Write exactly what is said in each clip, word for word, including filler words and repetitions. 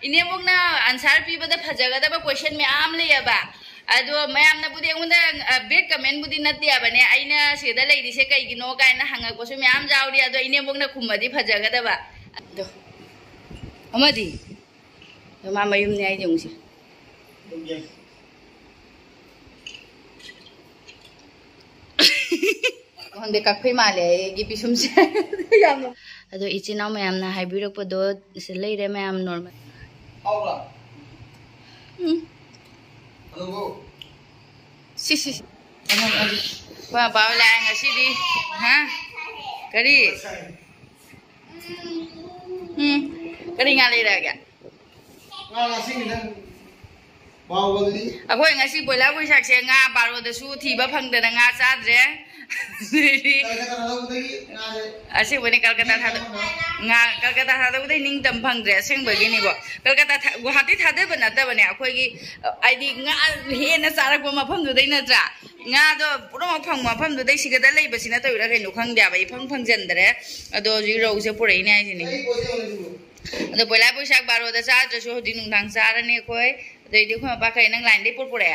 ꯏꯅꯦꯝꯕꯣꯛꯅ ꯑꯟꯁꯥꯔ ꯄꯤꯕꯗ ꯐꯖꯒꯗꯕ ꯀꯣꯏꯁꯟ ꯃꯌꯥꯝ ꯂꯩꯌꯦꯕ꯫ ꯑꯗꯣ ꯃꯌꯥꯝꯅꯕꯨꯗꯤ ꯑꯩꯉꯣꯟꯗ ꯕꯦꯠ ꯀꯃꯦꯟꯕꯨꯗꯤ ꯅꯠꯇꯦꯕꯅꯦ, ꯑꯩꯅ ꯁꯤꯗ ꯂꯩꯔꯤꯁꯦ ꯀꯩꯒꯤꯅꯣ ꯀꯥꯏꯅ ꯍꯪꯉꯛꯄꯁꯨ ꯃꯌꯥꯝ ꯌꯥꯎꯔꯤ꯫ ꯑꯗꯣ ꯏꯅꯦꯝꯕꯣꯛꯅ ꯈꯨꯝꯃꯗꯤ ꯐꯖꯒꯗꯕ꯫ ꯑꯗꯣ ꯑꯃꯗꯤ ꯑꯗꯣ ꯃꯥ ꯃꯌꯨꯝꯅꯦ ꯍꯥꯏꯗꯤ ꯌꯦꯡꯉꯨꯁꯦ꯫ ꯈꯪꯗꯦ, ꯀꯛꯐꯩ ꯃꯥꯜꯂꯦ ꯑꯩꯒꯤ ꯄꯤꯁꯨꯝꯁꯦ꯫ ꯌꯥꯝꯅ꯫ ꯑꯗꯣ ꯏꯆꯤꯟ ꯏꯅꯥꯎ ꯃꯌꯥꯝꯅ ꯍꯥꯏꯕꯤꯔꯛꯄꯗꯣ ꯁꯤ ꯂꯩꯔꯦ ꯃꯌꯥꯝ ꯅꯣꯔꯃꯦꯜ꯫ ꯍꯥꯎꯕ꯭ꯔꯥ? ꯎꯝ꯫ ꯑꯗꯨꯕꯨ ꯁꯤ, ꯁꯤ, ꯁꯤ꯫ ꯑꯩꯈꯣꯏ ꯃꯄꯥ ꯍꯣꯏ ꯂꯥꯛꯑꯦ ꯉꯁꯤꯗꯤ꯫ ꯍꯥ? ꯀꯔꯤ? ꯎꯝ꯫ ꯀꯔꯤ ꯉꯥ ꯂꯩꯔꯛꯑꯒꯦ? ꯉꯥ ꯉꯁꯤ ꯈꯤꯇꯪ ꯕꯥꯔꯣꯗꯗꯤ꯫ ꯑꯩꯈꯣꯏ ꯉꯁꯤ ꯕꯣꯏꯂꯔ ꯕꯣꯏꯁꯥꯛꯁꯦ ꯉꯥ ꯕꯥꯔꯣꯗꯁꯨ ꯊꯤꯕ ꯐꯪꯗꯅ ꯉꯥ ꯆꯥꯗ꯭ꯔꯦ꯫ ꯀꯜꯀꯇꯥ ꯊꯥꯗꯣꯛꯄꯗꯒꯤ ꯉꯥꯁꯦ ꯑꯁꯦꯡꯕꯅꯤ, ꯀꯜꯀꯇꯥ ꯊꯥꯗꯣꯛ-, ꯉꯥ ꯀꯜꯀꯇꯥ ꯊꯥꯗꯣꯛꯄꯗꯒꯤ ꯅꯤꯡꯇꯝ ꯐꯪꯗ꯭ꯔꯦ, ꯑꯁꯦꯡꯕꯒꯤꯅꯤꯀꯣ꯫ ꯀꯜꯀꯇꯥ ꯊꯥ-, ꯒꯨꯋꯥꯍꯥꯇꯤ ꯊꯥꯗꯕ ꯅꯠꯇꯕꯅꯦ, ꯑꯩꯈꯣꯏꯒꯤ, ꯑ, ꯍꯥꯏꯗꯤ ꯉꯥ ꯍꯦꯟꯅ ꯆꯥꯔꯛꯄ ꯃꯐꯝꯗꯨꯗꯩ ꯅꯠꯇ꯭ꯔꯥ? ꯉꯥꯗꯣ ꯄꯨꯝꯅꯃꯛ ꯐꯪꯕ ꯃꯐꯝꯗꯨꯗꯩ ꯁꯤꯒꯗ ꯂꯩꯕꯁꯤ ꯅꯠꯇꯕꯤꯔꯥ ꯀꯩꯅꯣ ꯈꯪꯗꯦ ꯍꯥꯏꯕ, ꯏꯐꯪ ꯐꯪꯖꯟꯗ꯭ꯔꯦ꯫ ꯑꯗꯣ ꯍꯧꯖꯤꯛ ꯔꯧꯁꯦ ꯄꯨꯔꯛꯏꯅꯦ ꯍꯥꯏꯁꯤꯅꯤ꯫ ꯑꯩ ꯄꯣꯠꯁꯦ ꯌꯣꯜꯂꯁꯤꯕꯨ꯫ ꯑꯗꯣ ꯕꯣꯏꯂꯔ ꯕꯣꯏꯁꯥꯛ ꯕꯥꯔꯣꯗ ꯆꯥꯗ꯭ꯔꯁꯨ ꯍꯧꯖꯤꯛ ꯅꯨꯡꯗꯥꯡ ꯆꯥꯔꯅꯤ ꯑꯩꯈꯣꯏ꯫ ꯑꯗꯩꯗꯤ ꯑꯩꯈꯣꯏ ꯃꯄꯥ ꯀꯩ ꯅꯪ ꯂꯥꯏꯟꯗꯩ ꯄꯨꯔꯛꯄꯔꯦ?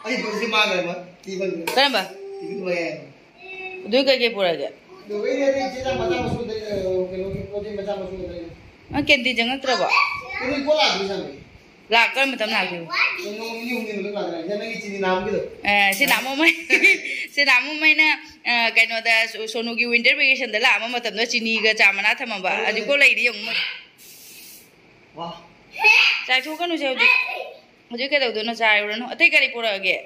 ꯑꯩ ꯄꯨꯟꯁꯤ ꯃꯥꯡꯈ꯭ꯔꯦ, ꯃꯥ ꯊꯤ ꯐꯪꯗ꯭ꯔꯦ꯫ ꯀꯔꯝꯕ? ꯊꯤ ꯐꯪꯉꯦ꯫ ꯑꯗꯨꯏ ꯀꯩꯀꯩ ꯄꯨꯔꯛꯑꯒꯦ? ꯑꯗꯨꯒ ꯑꯩꯅ ꯑꯇꯩ ꯆꯦ ꯆꯥꯛ ꯃꯆꯥ ꯃꯁꯨ ꯑꯇꯩ, ꯑ, ꯀꯩꯅꯣꯒꯤ ꯄꯣꯠ ꯆꯩ ꯃꯆꯥ ꯃꯁꯨ ꯑꯇꯩ꯫ ꯅꯪ ꯀꯦꯟꯇꯤꯟ ꯆꯪꯉꯛꯇ꯭ꯔꯕꯣ? ꯀꯩꯅꯣ ꯄꯣꯠ ꯂꯥꯛꯇ꯭ꯔꯤ ꯖꯥꯠꯅꯤ꯫ ꯂꯥꯛ-, ꯀꯔꯝꯕ ꯃꯇꯝ ꯂꯥꯛꯇꯣꯏꯕ? ꯅꯣꯡ ꯅꯤꯅꯤ ꯍꯨꯝꯅꯤ ꯃꯇꯨꯡ ꯂꯥꯛꯀꯅꯤ꯫ ꯅꯪꯒꯤ ꯆꯤꯅꯤ ꯅꯥꯝꯒꯤꯗꯣ꯫ ꯑꯦ, ꯁꯤ ꯅꯥꯃꯣꯃꯩ-, ꯁꯤ ꯅꯥꯃꯣꯃꯩꯅ, ꯑ, ꯀꯩꯅꯣꯗ ꯁꯣ-, ꯁꯣꯅꯨꯒꯤ winter vacationꯗ ꯂꯥꯛꯑꯝꯕ ꯃꯇꯝꯗ ꯆꯤꯅꯤꯒ ꯆꯥ ꯃꯅꯥ ꯊꯝꯃꯝꯕ꯫ ꯍꯧꯖꯤꯛꯐꯥꯎ ꯂꯩꯔꯤ ꯌꯦꯡꯉꯨ꯫ ꯋꯥ꯫ ꯆꯥꯏꯊꯣꯛꯀꯅꯨꯁꯦ ꯍꯧꯖꯤꯛ꯫ ꯍꯧꯖꯤꯛ ꯀꯩꯗꯧꯗꯣꯏꯅꯣ? ꯆꯥꯏꯔꯨꯔꯅꯨ꯫ ꯑꯇꯩ ꯀꯔꯤ ꯄꯨꯔꯛꯑꯒꯦ?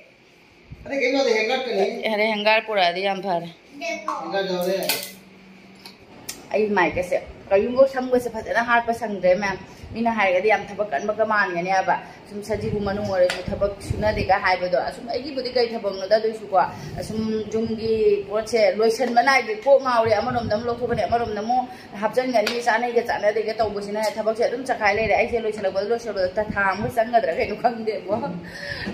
ꯑꯇꯩ ꯀꯩꯝ ꯌꯥꯎꯗꯦ, hanger ꯈꯛꯇꯅꯤ꯫ ꯌꯥꯔꯦ, hanger ꯄꯨꯔꯛꯑꯗꯤ ꯌꯥꯝ ꯐꯔꯦ꯫ Hanger ꯌꯥꯎꯔꯦ꯫ ꯑꯩ ꯃꯥꯏꯒꯁꯦ, ꯀꯔꯤꯒꯨꯝꯕ ꯁꯝꯒꯁꯦ ꯐꯖꯅ ꯍꯥꯠꯄ ꯁꯪꯗ꯭ꯔꯦ ꯃꯌꯥꯝ꯫ ꯃꯤꯅ ꯍꯥꯏꯔꯒꯗꯤ ꯌꯥꯝ ꯊꯕꯛ ꯀꯟꯕꯒ ꯃꯥꯟꯒꯅꯤ ꯍꯥꯏꯕ꯫ ꯁꯨꯝ ꯁꯖꯤꯕꯨ ꯃꯅꯨꯡ ꯑꯣꯏꯔꯁꯨ ꯊꯕꯛ ꯁꯨꯅꯗꯦꯒ ꯍꯥꯏꯕꯗꯣ, ꯑꯁꯨꯝ ꯑꯩꯒꯤꯕꯨꯗꯤ ꯀꯩ ꯊꯕꯛꯅꯣꯗ, ꯑꯗꯨꯏꯁꯨꯀꯣ, ꯑꯁꯨꯝ ꯌꯨꯝꯒꯤ ꯄꯣꯠꯁꯦ ꯂꯣꯏꯁꯟꯕ ꯅꯥꯏꯗꯦ, ꯀꯣꯛ ꯉꯥꯎꯔꯦ, ꯑꯃꯔꯣꯝꯗ ꯑꯃꯨꯛ ꯂꯧꯊꯣꯛꯀꯅꯤ, ꯑꯃꯔꯣꯝꯗ ꯑꯃꯨꯛ ꯍꯥꯞꯆꯤꯟꯒꯅꯤ, ꯆꯥꯅꯩꯒ ꯆꯥꯟꯅꯗꯦꯒ ꯇꯧꯕꯁꯤꯅ ꯊꯕꯛꯁꯦ ꯑꯗꯨꯝ ꯆꯈꯥꯏ ꯂꯩꯔꯦ꯫ ꯑꯩꯁꯦ ꯂꯣꯏꯁꯜꯂꯛꯄꯗ ꯂꯣꯏꯁꯜꯂꯛꯄꯗ ꯊꯥ ꯑꯃꯨꯛ ꯆꯪꯒꯗ꯭ꯔꯥ ꯀꯩꯅꯣ ꯈꯪꯗꯦꯕꯣ꯫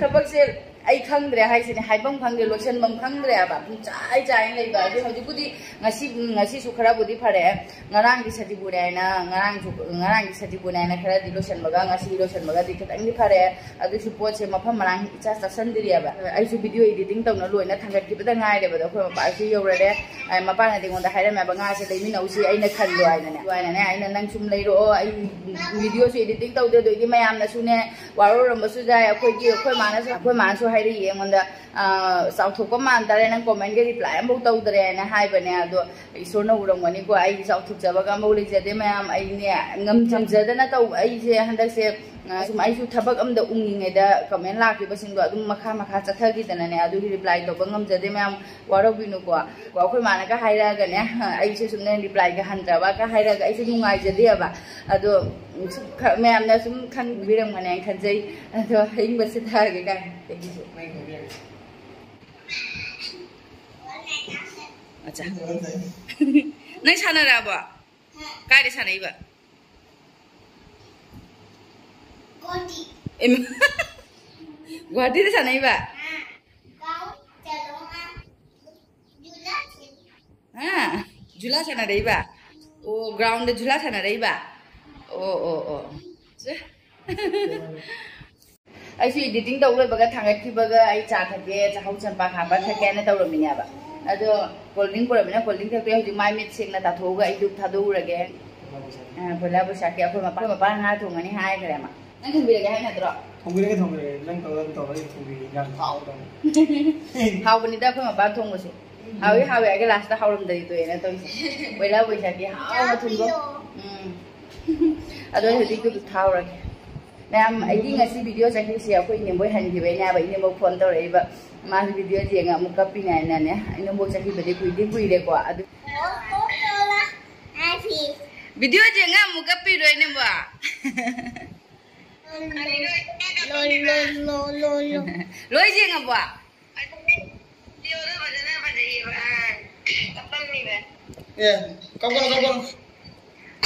ꯊꯕꯛꯁꯦ ꯑꯩ ꯈꯪꯗ꯭ꯔꯦ ꯍꯥꯏꯁꯤꯅꯦ, ꯍꯥꯏꯐꯝ ꯈꯪꯗ꯭ꯔꯦ, ꯂꯣꯏꯁꯟꯐꯝ ꯈꯪꯗ꯭ꯔꯦ ꯍꯥꯏꯕ꯫ ꯄꯨꯡ ꯆꯥꯏ ꯆꯥꯏꯅ ꯂꯩꯕ꯫ ꯑꯗꯨ ꯍꯧꯖꯤꯛꯄꯨꯗꯤ ꯉꯁꯤ, ꯉꯁꯤꯁꯨ ꯈꯔꯕꯨꯗꯤ ꯐꯔꯦ꯫ ꯉꯔꯥꯡꯗꯤ ꯁꯖꯤꯕꯨꯅꯦ ꯍꯥꯏꯅ, ꯉꯔꯥꯡꯁꯨ, ꯉꯔꯥꯡꯗꯤ ꯁꯖꯤꯕꯨꯅꯦ ꯍꯥꯏꯅ ꯈꯔꯗꯤ ꯂꯣꯏꯁꯟꯕꯒ, ꯉꯁꯤ ꯂꯣꯏꯁꯟꯕꯒꯗꯤ ꯈꯤꯇꯪꯗꯤ ꯐꯔꯦ꯫ ꯑꯗꯨꯁꯨ ꯄꯣꯠꯁꯦ ꯃꯐꯝ ꯃꯔꯥꯡ ꯏꯆꯥ ꯆꯥꯁꯟꯗ꯭ꯔꯤꯑꯕ꯫ ꯑꯩꯁꯨ ꯚꯤꯗꯤꯑꯣ ꯏꯗꯤꯇꯤꯡ ꯇꯧꯅ ꯂꯣꯏꯅ ꯊꯥꯡꯒꯠꯈꯤꯕꯗ ꯉꯥꯏꯔꯦꯕ꯫ ꯑꯗꯣ ꯑꯩꯈꯣꯏ ꯃꯄꯥꯁꯨ ꯌꯧꯔꯔꯦ꯫ ꯑꯩ ꯃꯄꯥꯅꯗꯤ ꯑꯩꯉꯣꯟꯗ ꯍꯥꯏꯔꯝꯃꯦꯕ, "ꯉꯥꯁꯦ ꯂꯩꯃꯤꯟꯅꯧꯁꯤ, ꯑꯩꯅ ꯈꯜꯂꯣ" ꯍꯥꯏꯅꯅꯦ꯫ ꯑꯗꯨꯃꯥꯏꯅꯅꯦ ꯑꯩꯅ, "ꯅꯪ ꯁꯨꯝ ꯂꯩꯔꯛꯑꯣ, ꯑꯩ ꯚꯤꯗꯤꯑꯣꯁꯨ ꯏꯗꯤꯇꯤꯡ ꯇꯧꯗꯦ, ꯑꯗꯨꯏꯗꯤ ꯃꯌꯥꯝꯅꯁꯨꯅꯦ ꯋꯥꯔꯧꯔꯝꯕꯁꯨ ꯌꯥꯏ꯫ ꯑꯩꯈꯣꯏꯒꯤ, ꯑꯩꯈꯣꯏ ꯃꯥꯅꯁꯨ, ꯑꯩꯈꯣꯏ ꯃꯥꯅꯁꯨ ꯍꯥꯏꯔꯛꯏ ꯑꯩꯉꯣꯟꯗ, ꯑ, ꯆꯥꯎꯊꯣꯛꯄ ꯃꯥꯟ ꯇꯥꯔꯦ, ꯅꯪ ꯀꯣꯃꯦꯟꯒ ꯔꯤꯄ꯭ꯂꯥꯏ ꯑꯃꯐꯥꯎ ꯇꯧꯗ꯭ꯔꯦꯅ" ꯍꯥꯏꯕꯅꯦ꯫ ꯑꯗꯣ ꯏꯁꯣꯔꯅ ꯎꯔꯝꯒꯅꯤꯀꯣ, ꯑꯩ ꯆꯥꯎꯊꯣꯛꯆꯕꯒ ꯑꯃꯐꯥꯎ ꯂꯩꯖꯗꯦ ꯃꯌꯥꯝ꯫ ꯑꯩꯅꯦ ꯉꯝ-, ꯉꯝꯖꯗꯅ ꯇꯧꯕ, ꯑꯩꯁꯦ ꯍꯟꯗꯛꯁꯦ, ꯑ, ꯁꯨꯝ ꯑꯩꯁꯨ ꯊꯕꯛ ꯑꯝꯗ ꯎꯡꯉꯤꯉꯩꯗ ꯀꯃꯦꯟ ꯂꯥꯛꯈꯤꯕꯁꯤꯡꯗꯣ ꯑꯗꯨꯝ ꯃꯈꯥ ꯃꯈꯥ ꯆꯠꯊꯈꯤꯗꯅꯅꯦ, ꯑꯗꯨꯒꯤ ꯔꯤꯄ꯭ꯂꯥꯏ ꯇꯧꯕ ꯉꯝꯖꯗꯦ ꯃꯌꯥꯝ, ꯋꯥꯔꯧꯕꯤꯅꯨꯀꯣ꯫ ꯑꯩꯈꯣꯏ ꯃꯥꯅꯒ ꯍꯥꯏꯔꯛꯑꯒꯅꯦ, ꯑꯩꯁꯦ ꯁꯨꯝ ꯅꯪ ꯔꯤꯄ꯭ꯂꯥꯏꯒ ꯍꯟꯗ꯭ꯔꯕꯒ ꯍꯥꯏꯔꯒ ꯑꯩꯁꯦ ꯅꯨꯡꯉꯥꯏꯖꯗꯦꯕ꯫ ꯑꯗꯣ ꯁꯨꯝ ꯈ-, ꯃꯌꯥꯝꯅ ꯁꯨꯝ ꯈꯪꯕꯤꯔꯝꯒꯅꯦꯅ ꯈꯟꯖꯩ꯫ ꯑꯗꯣ ꯑꯍꯤꯡꯕ ꯁꯤꯊꯔꯒꯦ ꯀꯥꯏꯅ ꯑꯩꯒꯤꯁꯨ꯫ ꯑꯠꯆꯥ꯫ ꯅꯪ ꯁꯥꯟꯅꯔꯛꯑꯕꯣ? ꯀꯥꯏꯗ ꯁꯥꯟꯅꯩꯕ? ꯏꯃꯥ꯫ ꯒꯨꯍꯥꯇꯤꯗ ꯁꯥꯟꯅꯩꯕ? ꯍꯥ? ꯖꯨꯂꯥ ꯁꯥꯟꯅꯔꯛꯏꯕ? ꯑꯣ, ꯒ꯭ꯔꯥꯎꯟꯗ ꯖꯨꯂꯥ ꯁꯥꯟꯅꯔꯛꯏꯕ? ꯑꯣ, ꯑꯣ, ꯑꯣ꯫ ꯁꯦ꯫ ꯑꯩꯁꯨ ꯏꯗꯤꯇꯤꯡ ꯇꯧ ꯂꯣꯏꯕꯒ ꯊꯥꯡꯒꯠꯈꯤꯕꯒ ꯑꯩ ꯆꯥ ꯊꯛꯀꯦ, ꯆꯥꯛꯍꯧ ꯆꯝꯄ꯭ꯔꯥꯛ ꯍꯥꯞꯄ ꯊꯛꯀꯦ ꯍꯥꯏꯅ ꯇꯧꯔꯝꯃꯤꯅꯦꯕ꯫ ꯑꯗꯣ ꯀꯣꯜ ꯗ꯭ꯔꯤꯡ ꯄꯨꯔꯛꯃꯤꯅ ꯀꯣꯜ ꯗ꯭ꯔꯤꯡ ꯊꯛꯇꯣꯏ꯫ ꯍꯧꯖꯤꯛ ꯃꯥꯏ ꯃꯤꯠ ꯁꯦꯡꯅ ꯇꯥꯊꯣꯛꯑꯒ ꯑꯩ ꯙꯨꯞ ꯊꯥꯗꯣꯛꯎꯔꯒꯦ꯫ ꯑ, ꯄꯣꯏꯂꯥ ꯕꯣꯏꯁꯥꯈꯤ꯫ ꯑꯩꯈꯣꯏ ꯃꯄꯥ, ꯑꯩꯈꯣꯏ ꯃꯄꯥꯅ ꯉꯥ ꯊꯣꯡꯒꯅꯤ ꯍꯥꯏꯈ꯭ꯔꯦ ꯃꯥ꯫ ꯅꯪ ꯊꯣꯡꯕꯤꯔꯒꯦ ꯍꯥꯏ ꯅꯠꯇ꯭ꯔꯣ? ꯊꯣꯡꯕꯤꯔꯒꯦ, ꯊꯣꯡꯕꯤꯔꯒꯦ꯫ ꯅꯪ ꯇꯧꯔ ꯑꯗꯨꯝ ꯇꯧꯔ ꯑꯩ ꯊꯣꯡꯕꯤꯒꯦ꯫ ꯏꯟꯖꯥꯡ ꯍꯥꯎꯕꯅꯤ꯫ ꯍꯥꯎꯕꯅꯤꯗ ꯑꯩꯈꯣꯏ ꯃꯄꯥꯅ ꯊꯣꯡꯕꯁꯨ꯫ ꯍꯥꯎꯏ, ꯍꯥꯎꯏ ꯍꯥꯏꯒ ꯂꯥꯁꯇ ꯍꯥꯎꯔꯝꯗꯗꯤ ꯇꯣꯛꯑꯦꯅ ꯇꯧꯔꯤꯁꯦ꯫ ꯄꯣꯏꯂꯥ ꯕꯣꯏꯁꯥꯈꯤ ꯍꯥꯎꯅ ꯊꯣꯡꯕ꯫ ꯎꯝ꯫ ꯑꯗꯣ ꯑꯩ ꯍꯧꯖꯤꯛ ꯙꯨꯞ ꯊꯥꯎꯔꯒꯦ꯫ ꯃꯌꯥꯝ, ꯑꯩꯒꯤ ꯉꯁꯤ ꯚꯤꯗꯤꯑꯣ ꯆꯠꯈꯤꯕꯁꯦ ꯑꯩꯈꯣꯏ ꯏꯅꯦꯝꯕꯣꯏ ꯍꯟꯈꯤꯕꯩꯅꯦꯕ꯫ ꯏꯅꯦꯝꯕꯣꯛ ꯐꯣꯟ ꯇꯧꯔꯛꯏꯕ꯫ ꯃꯥꯁꯨ ꯚꯤꯗꯤꯑꯣ ꯌꯦꯡꯉ ꯑꯃꯨꯛ ꯀꯞꯄꯤꯅꯦꯅꯅꯦ꯫ ꯏꯅꯦꯝꯕꯣꯛ ꯆꯠꯈꯤꯕꯗꯤ ꯀꯨꯏꯗꯤ ꯀꯨꯏꯔꯦꯀꯣ꯫ ꯑꯗꯨ ꯚꯤꯗꯤꯑꯣ ꯌꯦꯡꯉ ꯑꯃꯨꯛ ꯀꯞꯄꯤꯔꯣ ꯏꯅꯦꯝꯕꯣꯛ? ꯂꯣꯏ, ꯂꯣꯏ, ꯂꯣꯏ, ꯂꯣꯏ, ꯂꯣꯏ꯫ ꯂꯣꯏ ꯌꯦꯡꯉꯕꯣ? ꯑꯦ, ꯀꯛꯄ꯭ꯔꯣ, ꯀꯛꯄ꯭ꯔꯣ?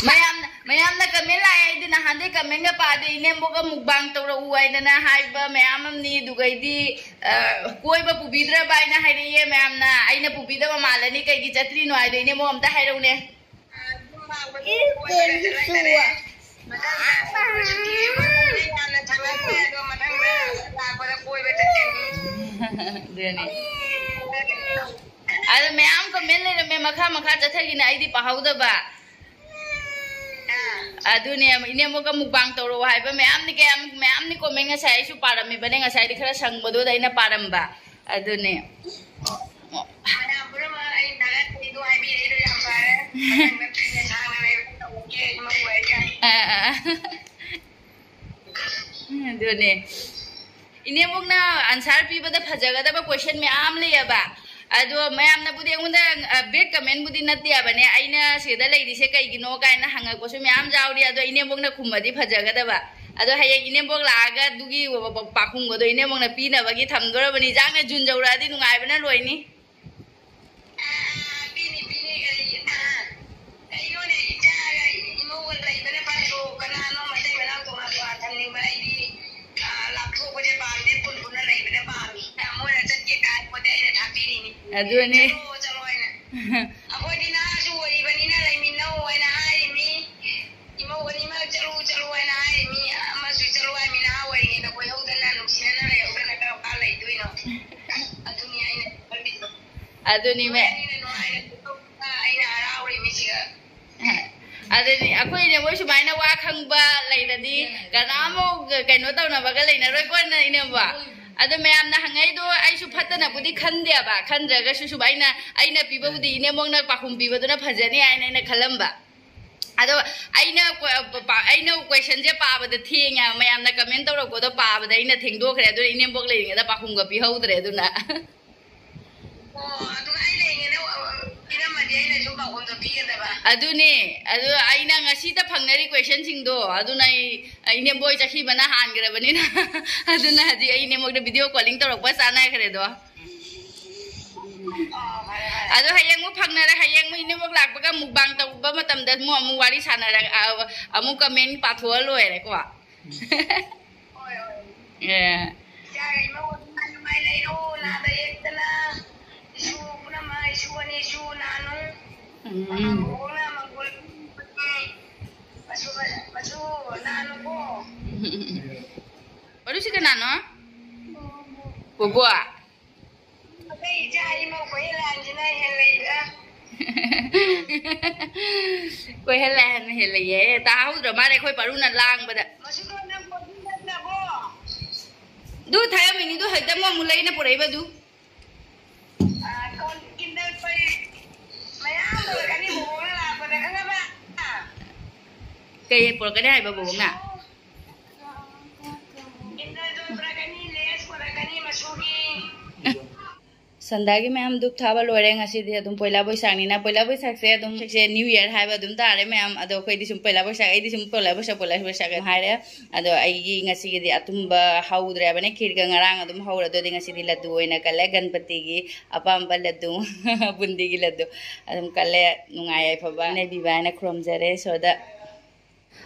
ꯃꯌꯥꯝꯅ, ꯃꯌꯥꯝꯅ comment ꯂꯥꯛꯑꯦ, ꯑꯩꯗꯤ ꯅꯍꯥꯟꯗꯩ commentꯒ ꯄꯥꯗꯦ, ꯏꯅꯦꯝꯕꯣꯛꯀ mukbang ꯇꯧꯔꯛꯎ ꯍꯥꯏꯗꯅ ꯍꯥꯏꯕ ꯃꯌꯥꯝ ꯑꯃꯅꯤ, ꯑꯗꯨꯒꯩꯗꯤ, ꯑ, ꯀꯣꯏꯕ ꯄꯨꯕꯤꯗ꯭ꯔꯕ ꯍꯥꯏꯅ ꯍꯥꯏꯔꯛꯑꯦ ꯃꯌꯥꯝꯅ꯫ ꯑꯩꯅ ꯄꯨꯕꯤꯗꯕ ꯃꯥꯜꯂꯅꯤ, ꯀꯩꯒꯤ ꯆꯠꯇ꯭ꯔꯤꯅꯣ ꯍꯥꯏꯗꯣ ꯏꯅꯦꯝꯕꯣꯛ ꯑꯝꯇ ꯍꯥꯏꯔꯛꯎꯅꯦ꯫ ꯑꯗꯨꯅꯦ꯫ ꯑꯗꯣ ꯃꯌꯥꯝ comment ꯂꯩꯔꯝꯃꯦ, ꯃꯈꯥ ꯃꯈꯥ ꯆꯠꯊꯈꯤꯅꯦ, ꯑꯩꯗꯤ ꯄꯥꯍꯧꯗꯕ꯫ ꯑꯗꯨꯅꯦ, ꯏꯅꯦꯝꯕꯣꯛꯀ mukbang ꯇꯧꯔꯛꯑꯣ ꯍꯥꯏꯕ ꯃꯌꯥꯝꯅꯤ, ꯀꯌꯥꯝ, ꯃꯌꯥꯝꯅꯤ comment ꯉꯁꯥꯏ ꯑꯩꯁꯨ ꯄꯥꯔꯝꯃꯤꯕꯅꯦ, ꯉꯁꯥꯏꯗꯤ ꯈꯔ ꯁꯪꯕꯗꯨꯗ ꯑꯩꯅ ꯄꯥꯔꯝꯕ꯫ ꯑꯗꯨꯅꯦ꯫ ꯃꯌꯥꯝ ꯄꯨꯝꯅꯃꯛ ꯑꯩ ꯊꯥꯒꯠꯄꯤꯗꯣ ꯍꯥꯏꯕꯤꯔꯛꯏꯗꯣ ꯌꯥꯝ ꯐꯔꯦ꯫ ꯃꯊꯪꯗ ꯀꯨꯏꯅ ꯁꯥꯡꯅ ꯂꯩꯔꯒ ꯇꯧꯔꯛꯀꯦ, ꯏꯃꯧ ꯍꯣꯏꯒ꯫ ꯑꯥ, ꯑꯥ, ꯑꯥ꯫ ꯑꯗꯨꯅꯦ꯫ ꯏꯅꯦꯝꯕꯣꯛꯅ answer ꯄꯤꯕꯗ ꯐꯖꯒꯗꯕ question ꯃꯌꯥꯝ ꯂꯩꯌꯦꯕ꯫ ꯑꯗꯣ ꯃꯌꯥꯝꯅꯕꯨꯗꯤ ꯑꯩꯉꯣꯟꯗ, ꯑ, bad commentꯕꯨꯗꯤ ꯅꯠꯇꯦꯕꯅꯦ꯫ ꯑꯩꯅ ꯁꯤꯗ ꯂꯩꯔꯤꯁꯦ ꯀꯩꯒꯤꯅꯣ ꯀꯥꯏꯅ ꯍꯪꯉꯛꯄꯁꯨ ꯃꯌꯥꯝ ꯌꯥꯎꯔꯤ꯫ ꯑꯗꯣ ꯏꯅꯦꯝꯕꯣꯛꯅ ꯈꯨꯝꯃꯗꯤ ꯐꯖꯒꯗꯕ꯫ ꯑꯗꯣ ꯍꯌꯦꯡ ꯏꯅꯦꯝꯕꯣꯛ ꯂꯥꯛꯑꯒ ꯑꯗꯨꯒꯤ ꯄꯥꯈꯨꯝꯒꯗꯣ ꯏꯅꯦꯝꯕꯣꯛꯅ ꯄꯤꯅꯕꯒꯤ ꯊꯝꯗꯣꯔꯕꯅꯤ꯫ ꯏꯟꯖꯥꯡꯅ ꯖꯨꯟ ꯌꯧꯔꯛꯑꯗꯤ ꯅꯨꯡꯉꯥꯏꯕꯅ ꯂꯣꯏꯅꯤ꯫ ꯑꯥ, ꯄꯤꯅꯤ, ꯄꯤꯅꯤ, ꯀꯔꯤ, ꯑꯥ, ꯀꯩꯅꯣꯅꯦ, ꯏꯆꯥꯒ ꯏꯃꯧꯒ ꯂꯩꯕꯅ ꯐꯠꯇ꯭ꯔꯣ? ꯀꯅꯥꯅꯣ ꯃꯇꯩ ꯃꯅꯥꯎ ꯇꯣꯉꯥꯟ ꯇꯣꯉꯥꯟ ꯊꯝꯅꯤꯡꯕ? ꯑꯩꯗꯤ, ꯑꯥ, ꯂꯥꯞꯊꯣꯛꯄꯁꯦ ꯄꯥꯝꯗꯦ, ꯄꯨꯟ ꯄꯨꯟꯅ ꯂꯩꯕꯅ ꯄꯥꯝꯃꯤ꯫ ꯃꯣꯏꯅ ꯆꯠꯀꯦ ꯀꯥꯏ ꯄꯣꯠꯇꯤ ꯑꯩꯅ ꯊꯥꯕꯤꯔꯤꯅꯤ꯫ ꯑꯗꯨꯅꯦ꯫ ꯆꯠꯂꯣ, ꯆꯠꯂꯣ ꯍꯥꯏꯅ꯫ ꯑꯩꯈꯣꯏꯗꯤ ꯅꯍꯥꯁꯨ ꯑꯣꯏꯔꯤꯕꯅꯤꯅ ꯂꯩꯃꯤꯟꯅꯧ ꯍꯥꯏꯅ ꯍꯥꯏꯔꯤꯃꯤ꯫ ꯏꯃꯧ ꯑꯅꯤꯃꯛ ꯆꯠꯂꯨ, ꯆꯠꯂꯨ ꯍꯥꯏꯅ ꯍꯥꯏꯔꯤꯃꯤ꯫ ꯑꯃꯁꯨ ꯆꯠꯂꯨ ꯍꯥꯏꯃꯤ, ꯅꯍꯥ ꯑꯣꯏꯔꯤꯉꯩꯗ ꯀꯣꯏꯍꯧꯗꯅ, ꯅꯨꯡꯁꯤꯅꯅ ꯂꯩꯍꯧꯗꯅ ꯀꯔꯝ ꯀꯥꯟ ꯂꯩꯗꯣꯏꯅꯣ? ꯑꯗꯨꯅꯤ ꯑꯩꯅ ꯈꯜꯂꯤꯗꯣ꯫ ꯑꯗꯨꯅꯤ ꯃꯦ-, ꯅꯣꯏ ꯑꯅꯤꯅ ꯅꯨꯡꯉꯥꯏꯅ ꯂꯩꯊꯣꯛꯄ ꯑꯩꯅ ꯍꯔꯥꯎꯔꯤꯃꯤ ꯁꯤꯒ꯫ ꯑꯗꯨꯅꯤ ꯑꯩꯈꯣꯏꯅꯦ, ꯃꯣꯏ ꯁꯨꯃꯥꯏꯅ ꯋꯥ ꯈꯪꯕ ꯂꯩꯔꯗꯤ ꯀꯅꯥꯃꯨꯛ ꯀꯩꯅꯣ ꯇꯧꯅꯕꯒ ꯂꯩꯅꯔꯣꯏꯀꯣ, ꯏꯅꯦꯝꯕꯣ꯫ ꯑꯗꯣ ꯃꯌꯥꯝꯅ ꯍꯪꯉꯛꯏꯗꯣ ꯑꯩꯁꯨ ꯐꯠꯇꯅꯕꯨꯗꯤ ꯈꯟꯗꯦꯕ, ꯈꯟꯗ꯭ꯔꯒꯁꯨ ꯁꯨꯃꯥꯏꯅ ꯑꯩꯅ ꯄꯤꯕꯕꯨꯗꯤ ꯏꯅꯦꯝꯕꯣꯛꯅ ꯄꯥꯈꯨꯝ ꯄꯤꯕꯗꯨꯅ ꯐꯖꯅꯤ ꯍꯥꯏꯅ ꯑꯩꯅ ꯈꯜꯂꯝꯕ꯫ ꯑꯗꯣ ꯑꯩꯅ ꯀꯣ-, ꯄ-, ꯑꯩꯅ questionꯁꯦ ꯄꯥꯕꯗ ꯊꯦꯡꯉꯦ, ꯃꯌꯥꯝꯅ comment ꯇꯧꯔꯛꯄꯗꯣ ꯄꯥꯕꯗ ꯑꯩꯅ ꯊꯦꯡꯗꯣꯛꯈ꯭ꯔꯦ, ꯑꯗꯨꯅ ꯏꯅꯦꯝꯕꯣꯛ ꯂꯩꯔꯤꯉꯩꯗ ꯄꯥꯈꯨꯝꯒ ꯄꯤꯍꯧꯗ꯭ꯔꯦ꯫ ꯑꯗꯨꯅ ꯑꯣ, ꯑꯗꯨꯒ ꯑꯩ ꯂꯩꯔꯤꯉꯩꯗ, ꯑ, ꯄꯤꯔꯝꯃꯗꯤ ꯑꯗꯨꯅꯦ, ꯑꯗꯨ ꯑꯩꯅ ꯉꯁꯤꯗ ꯐꯪꯅꯔꯤ questionꯁꯤꯡꯗꯣ, ꯑꯗꯨꯅ ꯑꯩ, ꯑꯩ ꯏꯅꯦꯝꯕꯣꯏ ꯆꯠꯈꯤꯕꯅ ꯍꯥꯟꯈ꯭ꯔꯕꯅꯤꯅ꯫ ꯑꯗꯨꯅ ꯍꯧꯖꯤꯛ ꯑꯩ ꯏꯅꯦꯝꯕꯣꯛꯇ video calling ꯇꯧꯔꯛꯄ ꯆꯥꯟꯅꯈ꯭ꯔꯦꯗꯣ꯫ ꯑꯗꯣ ꯍꯌꯦꯡ ꯑꯃꯨꯛ ꯐꯪꯅꯔꯦ, ꯍꯌꯦꯡ ꯑꯃꯨꯛ ꯏꯅꯦꯝꯕꯣꯛ ꯂꯥꯛꯄꯒ mukbang ꯇꯧꯕ ꯃꯇꯝꯗ ꯑꯃꯨꯛ, ꯑꯃꯨꯛ ꯋꯥꯔꯤ ꯁꯥꯟꯅꯔꯒ, ꯑ, ꯑꯃꯨꯛ comment ꯄꯥꯊꯣꯛꯑ ꯂꯣꯏꯔꯦꯀꯣ꯫ ꯑꯦ꯫ ꯎꯝ꯫ ꯃꯔꯨꯁꯤ ꯀꯅꯥꯅꯣ? ꯕꯣꯕꯣ? ꯑꯩꯈꯣꯏ ꯏꯆꯥ ꯏꯃꯧ ꯀꯣꯏꯍꯦꯜ ꯂꯥꯟꯁꯤꯅ ꯍꯦꯜꯂꯛꯏꯗ꯫ ꯀꯣꯏꯍꯦꯜ ꯂꯥꯟ ꯍꯦꯜꯂꯛꯑꯦ꯫ ꯇꯥꯍꯧꯗ꯭ꯔ ꯃꯥꯜꯂꯦ ꯑꯩꯈꯣꯏ ꯄꯥꯔꯨꯅ ꯂꯥꯡꯕꯗ꯫ ꯃꯁꯤꯗꯣ ꯅꯪ ꯀꯣꯏꯍꯦꯜ ꯅꯠꯇ꯭ꯔꯕꯣ? ꯑꯗꯨ ꯊꯥꯏꯔꯝꯃꯤꯅꯤꯗꯨ ꯍꯦꯛꯇ ꯃꯣꯏ ꯑꯃꯨꯛ ꯂꯩꯅ ꯄꯨꯔꯛꯏꯕꯗꯨ꯫ ꯑ, ꯀꯣꯟ-, ꯀꯤꯟꯗꯜ ꯄꯩ ꯃꯌꯥꯝ ꯄꯨꯔꯛꯀꯅꯤ ꯕꯣꯕꯣꯛꯅ ꯂꯥꯛꯄꯗ, ꯈꯪꯉꯕ? ꯀꯩ ꯄꯨꯔꯛꯀꯅꯤ ꯍꯥꯏꯕ ꯕꯣꯕꯣꯛꯅ? ꯀꯤꯟꯗꯜ ꯖꯣꯏ ꯄꯨꯔꯛꯀꯅꯤ, ꯂꯦꯁ ꯄꯨꯔꯛꯀꯅꯤ ꯃꯆꯨꯒꯤ꯫ ꯁꯟꯗꯥꯒꯤ ꯃꯌꯥꯝ ꯙꯨꯞ ꯊꯥꯕ ꯂꯣꯏꯔꯦ꯫ ꯉꯁꯤꯗꯤ ꯑꯗꯨꯝ ꯄꯣꯏꯂꯥ ꯕꯣꯏꯁꯥꯛꯅꯤꯅ, ꯄꯣꯏꯂꯥ ꯕꯣꯏꯁꯥꯛꯁꯦ ꯑꯗꯨꯝ ꯁꯤꯁꯦ New Year ꯍꯥꯏꯕ ꯑꯗꯨꯝ ꯇꯥꯔꯦ ꯃꯌꯥꯝ꯫ ꯑꯗꯣ ꯑꯩꯈꯣꯏꯗꯤ ꯁꯨꯝ ꯄꯣꯏꯂꯥ ꯕꯣꯏꯁꯥꯛ, ꯑꯩꯗꯤ ꯁꯨꯝ ꯄꯣꯏꯂꯥ ꯕꯣꯏꯁꯥꯛ, ꯄꯣꯏꯂꯥ ꯕꯣꯏꯁꯥꯛ ꯑꯗꯨꯝ ꯍꯥꯏꯔꯦ꯫ ꯑꯗꯣ ꯑꯩꯒꯤ ꯉꯁꯤꯒꯤꯗꯤ ꯑꯊꯨꯝꯕ ꯍꯧꯗ꯭ꯔꯦꯕꯅꯦ, ꯈꯤꯔꯒ ꯉꯔꯥꯡ ꯑꯗꯨꯝ ꯍꯧꯔꯦ꯫ ꯑꯗꯨꯗꯤ ꯉꯁꯤꯗꯤ ꯂꯗꯨ ꯑꯣꯏꯅ ꯀꯜꯂꯦ, ꯒꯟꯄꯇꯤꯒꯤ ꯑꯄꯥꯝꯕ ꯂꯗꯨ, ꯕꯨꯟꯗꯤꯒꯤ ꯂꯗꯨ ꯑꯗꯨꯝ ꯀꯜꯂꯦ꯫ ꯅꯨꯡꯉꯥꯏ ꯌꯥꯏꯐꯕ ꯂꯩꯕꯤꯕ ꯍꯥꯏꯅ ꯈꯨꯔꯨꯝꯖꯔꯦ ꯏꯁꯣꯔꯗ꯫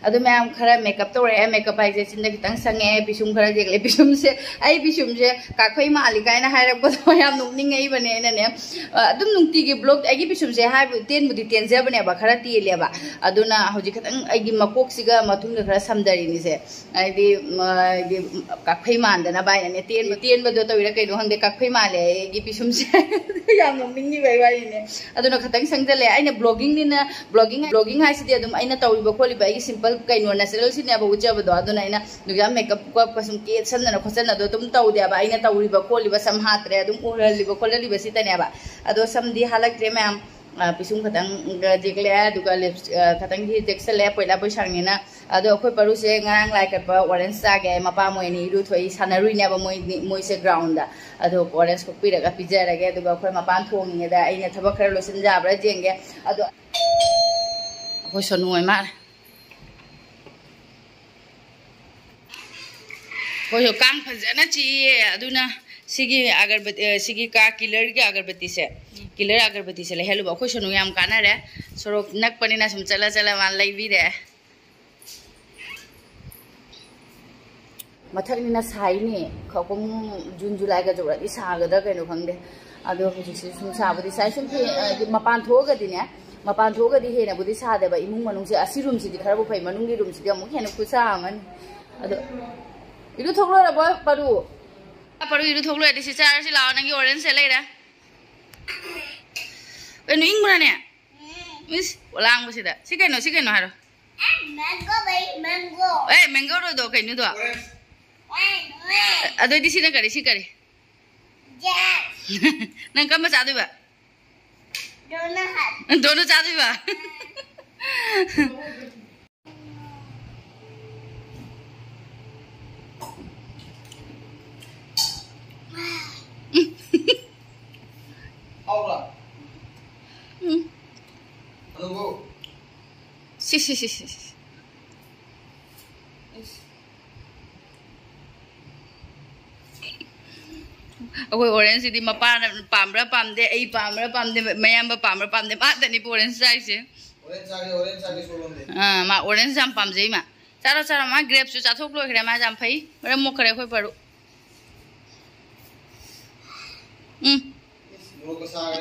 ꯑꯗꯨ ꯃꯌꯥꯝ ꯈꯔ makeup ꯇꯧꯔꯛꯑꯦ꯫ Makeup ꯍꯥꯏꯁꯦ ꯆꯤꯟꯗ ꯈꯤꯇꯪ ꯁꯪꯉꯦ, ꯄꯤꯁꯨꯝ ꯈꯔ ꯌꯦꯛꯂꯦ꯫ ꯄꯤꯁꯨꯝꯁꯦ, ꯑꯩ ꯄꯤꯁꯨꯝꯁꯦ ꯀꯥꯈꯣꯏ ꯃꯥꯜꯂꯤ ꯀꯥꯏꯅ ꯍꯥꯏꯔꯛꯄꯗꯣ ꯌꯥꯝ ꯅꯣꯛꯅꯤꯡꯉꯛꯏꯕꯅꯦ ꯑꯩꯅꯅꯦ꯫ ꯑ, ꯑꯗꯨꯝ ꯅꯨꯡꯇꯤꯒꯤ vlog, ꯑꯩꯒꯤ ꯄꯤꯁꯨꯝꯁꯦ ꯍꯥꯏꯕꯨ ꯇꯦꯟꯕꯨꯗꯤ ꯇꯦꯟꯖꯕꯅꯦꯕ, ꯈꯔ ꯇꯦꯜꯂꯦꯕ꯫ ꯑꯗꯨꯅ ꯍꯧꯖꯤꯛ ꯈꯤꯇꯪ ꯑꯩꯒꯤ ꯃꯀꯣꯛꯁꯤꯒ ꯃꯊꯨꯟꯒ ꯈꯔ ꯁꯝꯊꯔꯤꯅꯤꯁꯦ꯫ ꯍꯥꯏꯗꯤ, ꯃ-, ꯍꯥꯏꯗꯤ ꯀꯥꯛꯐꯩ ꯃꯥꯟꯗꯅꯕ ꯍꯥꯏꯅꯅꯦ꯫ ꯇꯦꯟꯕ, ꯇꯦꯟꯕꯗꯣ ꯇꯧꯔꯤꯔꯥ ꯀꯩꯅꯣ ꯈꯪꯗꯦ, ꯀꯥꯛꯐꯩ ꯃꯥꯜꯂꯦ ꯑꯩꯒꯤ ꯄꯤꯁꯨꯝꯁꯦ꯫ ꯌꯥꯝ ꯅꯣꯛꯅꯤꯡꯉꯤꯕ ꯑꯩ ꯋꯥꯔꯤꯅꯦ꯫ ꯑꯗꯨꯅ ꯈꯇꯪ ꯁꯪꯖꯜꯂꯦ꯫ ꯑꯩꯅ vloggingꯅꯤꯅ, vlogging, vlogging ꯍꯥꯏꯁꯤꯗꯤ ꯑꯗꯨꯝ ꯑꯩꯅ ꯇꯧꯔꯤꯕ ꯈꯣꯠꯂꯤꯕ ꯑꯩꯒꯤ simple ꯀꯩꯅꯣ naturalꯁꯤꯅꯦꯕ ꯎꯠꯆꯕꯗꯣ꯫ ꯑꯗꯨꯅ ꯑꯩꯅ ꯑꯗꯨꯛ ꯌꯥꯝ makeup ꯈꯣꯠꯄ ꯁꯨꯝ ꯀꯦꯠꯁꯟꯗꯅ ꯈꯣꯠꯆꯟꯅꯗꯣ ꯑꯗꯨꯝ ꯇꯧꯗꯦꯕ꯫ ꯑꯩꯅ ꯇꯧꯔꯤꯕ ꯈꯣꯠꯂꯤꯕ ꯁꯝ ꯍꯥꯠꯇ꯭ꯔꯦ, ꯑꯗꯨꯝ ꯎꯍꯜꯂꯤꯕ ꯈꯣꯠꯍꯜꯂꯤꯕ ꯁꯤꯇꯅꯦꯕ꯫ ꯑꯗꯣ ꯁꯝꯗꯤ ꯍꯥꯠꯂꯛꯇ꯭ꯔꯦ ꯃꯌꯥꯝ꯫ ꯑ, ꯄꯤꯁꯨꯝ ꯈꯇꯪ ꯌꯦꯛꯂꯛꯑꯦ, ꯑꯗꯨꯒ lips, ꯑ, ꯈꯇꯪꯗꯤ ꯇꯦꯛꯁꯜꯂꯦ, ꯄꯣꯏꯂꯥ ꯕꯣꯏꯁꯥꯛꯅꯤꯅ꯫ ꯑꯗꯣ ꯑꯩꯈꯣꯏ ꯄꯔꯨꯁꯦ ꯉꯔꯥꯡ ꯂꯥꯏ ꯀꯠꯄ ꯑꯣꯔꯦꯟꯖ ꯆꯥꯒꯦ ꯍꯥꯏ, ꯃꯄꯥ ꯃꯣꯏ ꯑꯅꯤ ꯏꯔꯨꯊꯣꯛꯏ, ꯁꯥꯟꯅꯔꯨꯏꯅꯦꯕ ꯃꯣꯏ, ꯃꯣꯏꯁꯦ ꯒ꯭ꯔꯥꯎꯟꯗ꯫ ꯑꯗꯣ ꯑꯣꯔꯦꯟꯖ ꯈꯣꯛꯄꯤꯔꯒ ꯄꯤꯖꯔꯒꯦ꯫ ꯑꯗꯨꯒ ꯑꯩꯈꯣꯏ ꯃꯄꯥꯟ ꯊꯣꯡꯉꯤꯉꯩꯗ ꯑꯩꯅ ꯊꯕꯛ ꯈꯔ ꯂꯣꯏꯁꯤꯟ ꯌꯥꯕ꯭ꯔꯥ ꯌꯦꯡꯒꯦ꯫ ꯑꯗꯣ ꯑꯩꯈꯣꯏ ꯁꯣꯅꯨ ꯍꯣꯏ ꯃꯥꯜꯂꯦ꯫ ꯑꯩꯈꯣꯏꯁꯨ ꯀꯥꯡ ꯐꯖꯅ ꯆꯤꯛꯏꯌꯦ꯫ ꯑꯗꯨꯅ ꯁꯤꯒꯤ ꯑꯒꯔꯕꯠ-, ꯑ, ꯁꯤꯒꯤ ꯀꯥ ꯀꯤꯂꯔꯒꯤ ꯑꯒꯔꯕꯠꯇꯤꯁꯦ, ꯀꯤꯂꯔ ꯑꯒꯔꯕꯠꯇꯤꯁꯦ ꯂꯩꯍꯜꯂꯨꯕ꯫ ꯑꯩꯈꯣꯏ ꯁꯣꯅꯨ ꯌꯥꯝ ꯀꯥꯟꯅꯔꯦ꯫ ꯁꯣꯔꯣꯛ ꯅꯛꯄꯅꯤꯅ ꯁꯨꯝ ꯆꯠꯂ ꯆꯠꯂ ꯃꯥ ꯂꯩꯕꯤꯔꯦ꯫ ꯃꯊꯛꯅꯤꯅ ꯁꯥꯏꯅꯦ꯫ ꯈꯧꯄꯨꯝ ꯖꯨꯟ ꯖꯨꯂꯥꯏꯒ ꯌꯧꯔꯗꯤ ꯁꯥꯒꯗ꯭ꯔꯥ ꯀꯩꯅꯣ ꯈꯪꯗꯦ꯫ ꯑꯗꯣ ꯍꯧꯖꯤꯛꯁꯦ ꯁꯨꯝ ꯁꯥꯕꯨꯗꯤ ꯁꯥꯏ꯫ ꯁꯨꯝ ꯐꯤ-, ꯑ, ꯃꯄꯥꯟ ꯊꯣꯛꯑꯒꯗꯤꯅꯦ, ꯃꯄꯥꯟ ꯊꯣꯛꯑꯒꯗꯤ ꯍꯦꯟꯅꯕꯨꯗꯤ ꯁꯥꯗꯦꯕ꯫ ꯏꯃꯨꯡ ꯃꯅꯨꯡꯁꯦ, ꯑꯁꯤ ꯔꯨꯝꯁꯤꯗꯤ ꯈꯔꯕꯨ ꯐꯩ, ꯃꯅꯨꯡꯒꯤ ꯔꯨꯝꯁꯤꯗꯤ ꯑꯃꯨꯛ ꯍꯦꯟꯅ ꯈꯨꯠꯁꯥ ꯑꯃꯅꯤ꯫ ꯑꯗꯣ ꯏꯔꯨ ꯊꯣꯛꯂꯣꯏꯔꯕꯣ ꯄꯔꯨ? ꯄꯔꯨ ꯏꯔꯨ ꯊꯣꯛꯂꯣꯏꯔꯗꯤ ꯁꯤ ꯆꯥꯔꯁꯤ ꯂꯥꯛꯑꯣ, ꯅꯪꯒꯤ ꯑꯣꯔꯦꯟꯖꯁꯦ ꯂꯩꯔꯦ꯫ ꯀꯩꯅꯣ ꯏꯪꯕ꯭ꯔꯥꯅꯦ? ꯏꯁ, ꯂꯥꯡꯕꯁꯤꯗ꯫ ꯁꯤ ꯀꯩꯅꯣ, ꯁꯤ ꯀꯩꯅꯣ ꯍꯥꯏꯔꯣ꯫ Mango, baby, mango. ꯑꯦ, ꯃꯦꯡꯒꯣꯔꯣꯗꯣ ꯀꯩꯅꯣꯗꯣ? Orange. Orange, orange. ꯑꯗꯨꯑꯣꯏꯗꯤ ꯁꯤꯅ ꯀꯔꯤ, ꯁꯤ ꯀꯔꯤ? Yes. ꯅꯪ ꯀꯔꯝꯕ ꯆꯥꯗꯣꯏꯕ? Donut. ꯗꯣꯅꯠ ꯆꯥꯗꯣꯏꯕ? ꯍꯥꯎꯕ꯭ꯔꯥ? ꯎꯝ꯫ ꯑꯗꯨꯕꯨ ꯁꯤ, ꯁꯤ, ꯁꯤ, ꯁꯤ, ꯁꯤ꯫ ꯑꯩꯈꯣꯏ ꯑꯣꯔꯦꯟꯖꯁꯤꯗꯤ ꯃꯄꯥꯅ ꯄꯥꯝꯕ꯭ꯔꯥ ꯄꯥꯝꯗꯦ, ꯑꯩ ꯄꯥꯝꯕ꯭ꯔꯥ ꯄꯥꯝꯗꯦ, ꯃꯌꯥꯝꯕ ꯄꯥꯝꯕ꯭ꯔꯥ ꯄꯥꯝꯗꯦ, ꯃꯥꯇꯅꯤꯕ ꯑꯣꯔꯦꯟꯖ ꯆꯥꯏꯁꯦ꯫ ꯑꯣꯔꯦꯟꯖ ꯆꯥꯒꯦ, ꯑꯣꯔꯦꯟꯖ ꯆꯥꯒꯦ ꯁꯣꯂꯣꯝꯗꯤ꯫ ꯑꯥ, ꯃꯥ ꯑꯣꯔꯦꯟꯖ ꯌꯥꯝ ꯄꯥꯝꯖꯩ ꯃꯥ꯫ ꯆꯥꯔꯣ, ꯆꯥꯔꯣ, ꯃꯥ ꯒ꯭ꯔꯦꯞꯁꯨ ꯆꯥꯊꯣꯛ ꯂꯣꯏꯈ꯭ꯔꯦ, ꯃꯥ ꯌꯥꯝ ꯐꯩ꯫ ꯃꯔꯝ ꯃꯣꯛꯈ꯭ꯔꯦ ꯑꯩꯈꯣꯏ ꯄꯔꯨ꯫ ꯎꯝ꯫ ꯃꯣꯔꯣꯛꯀ ꯁꯥꯔꯦ꯫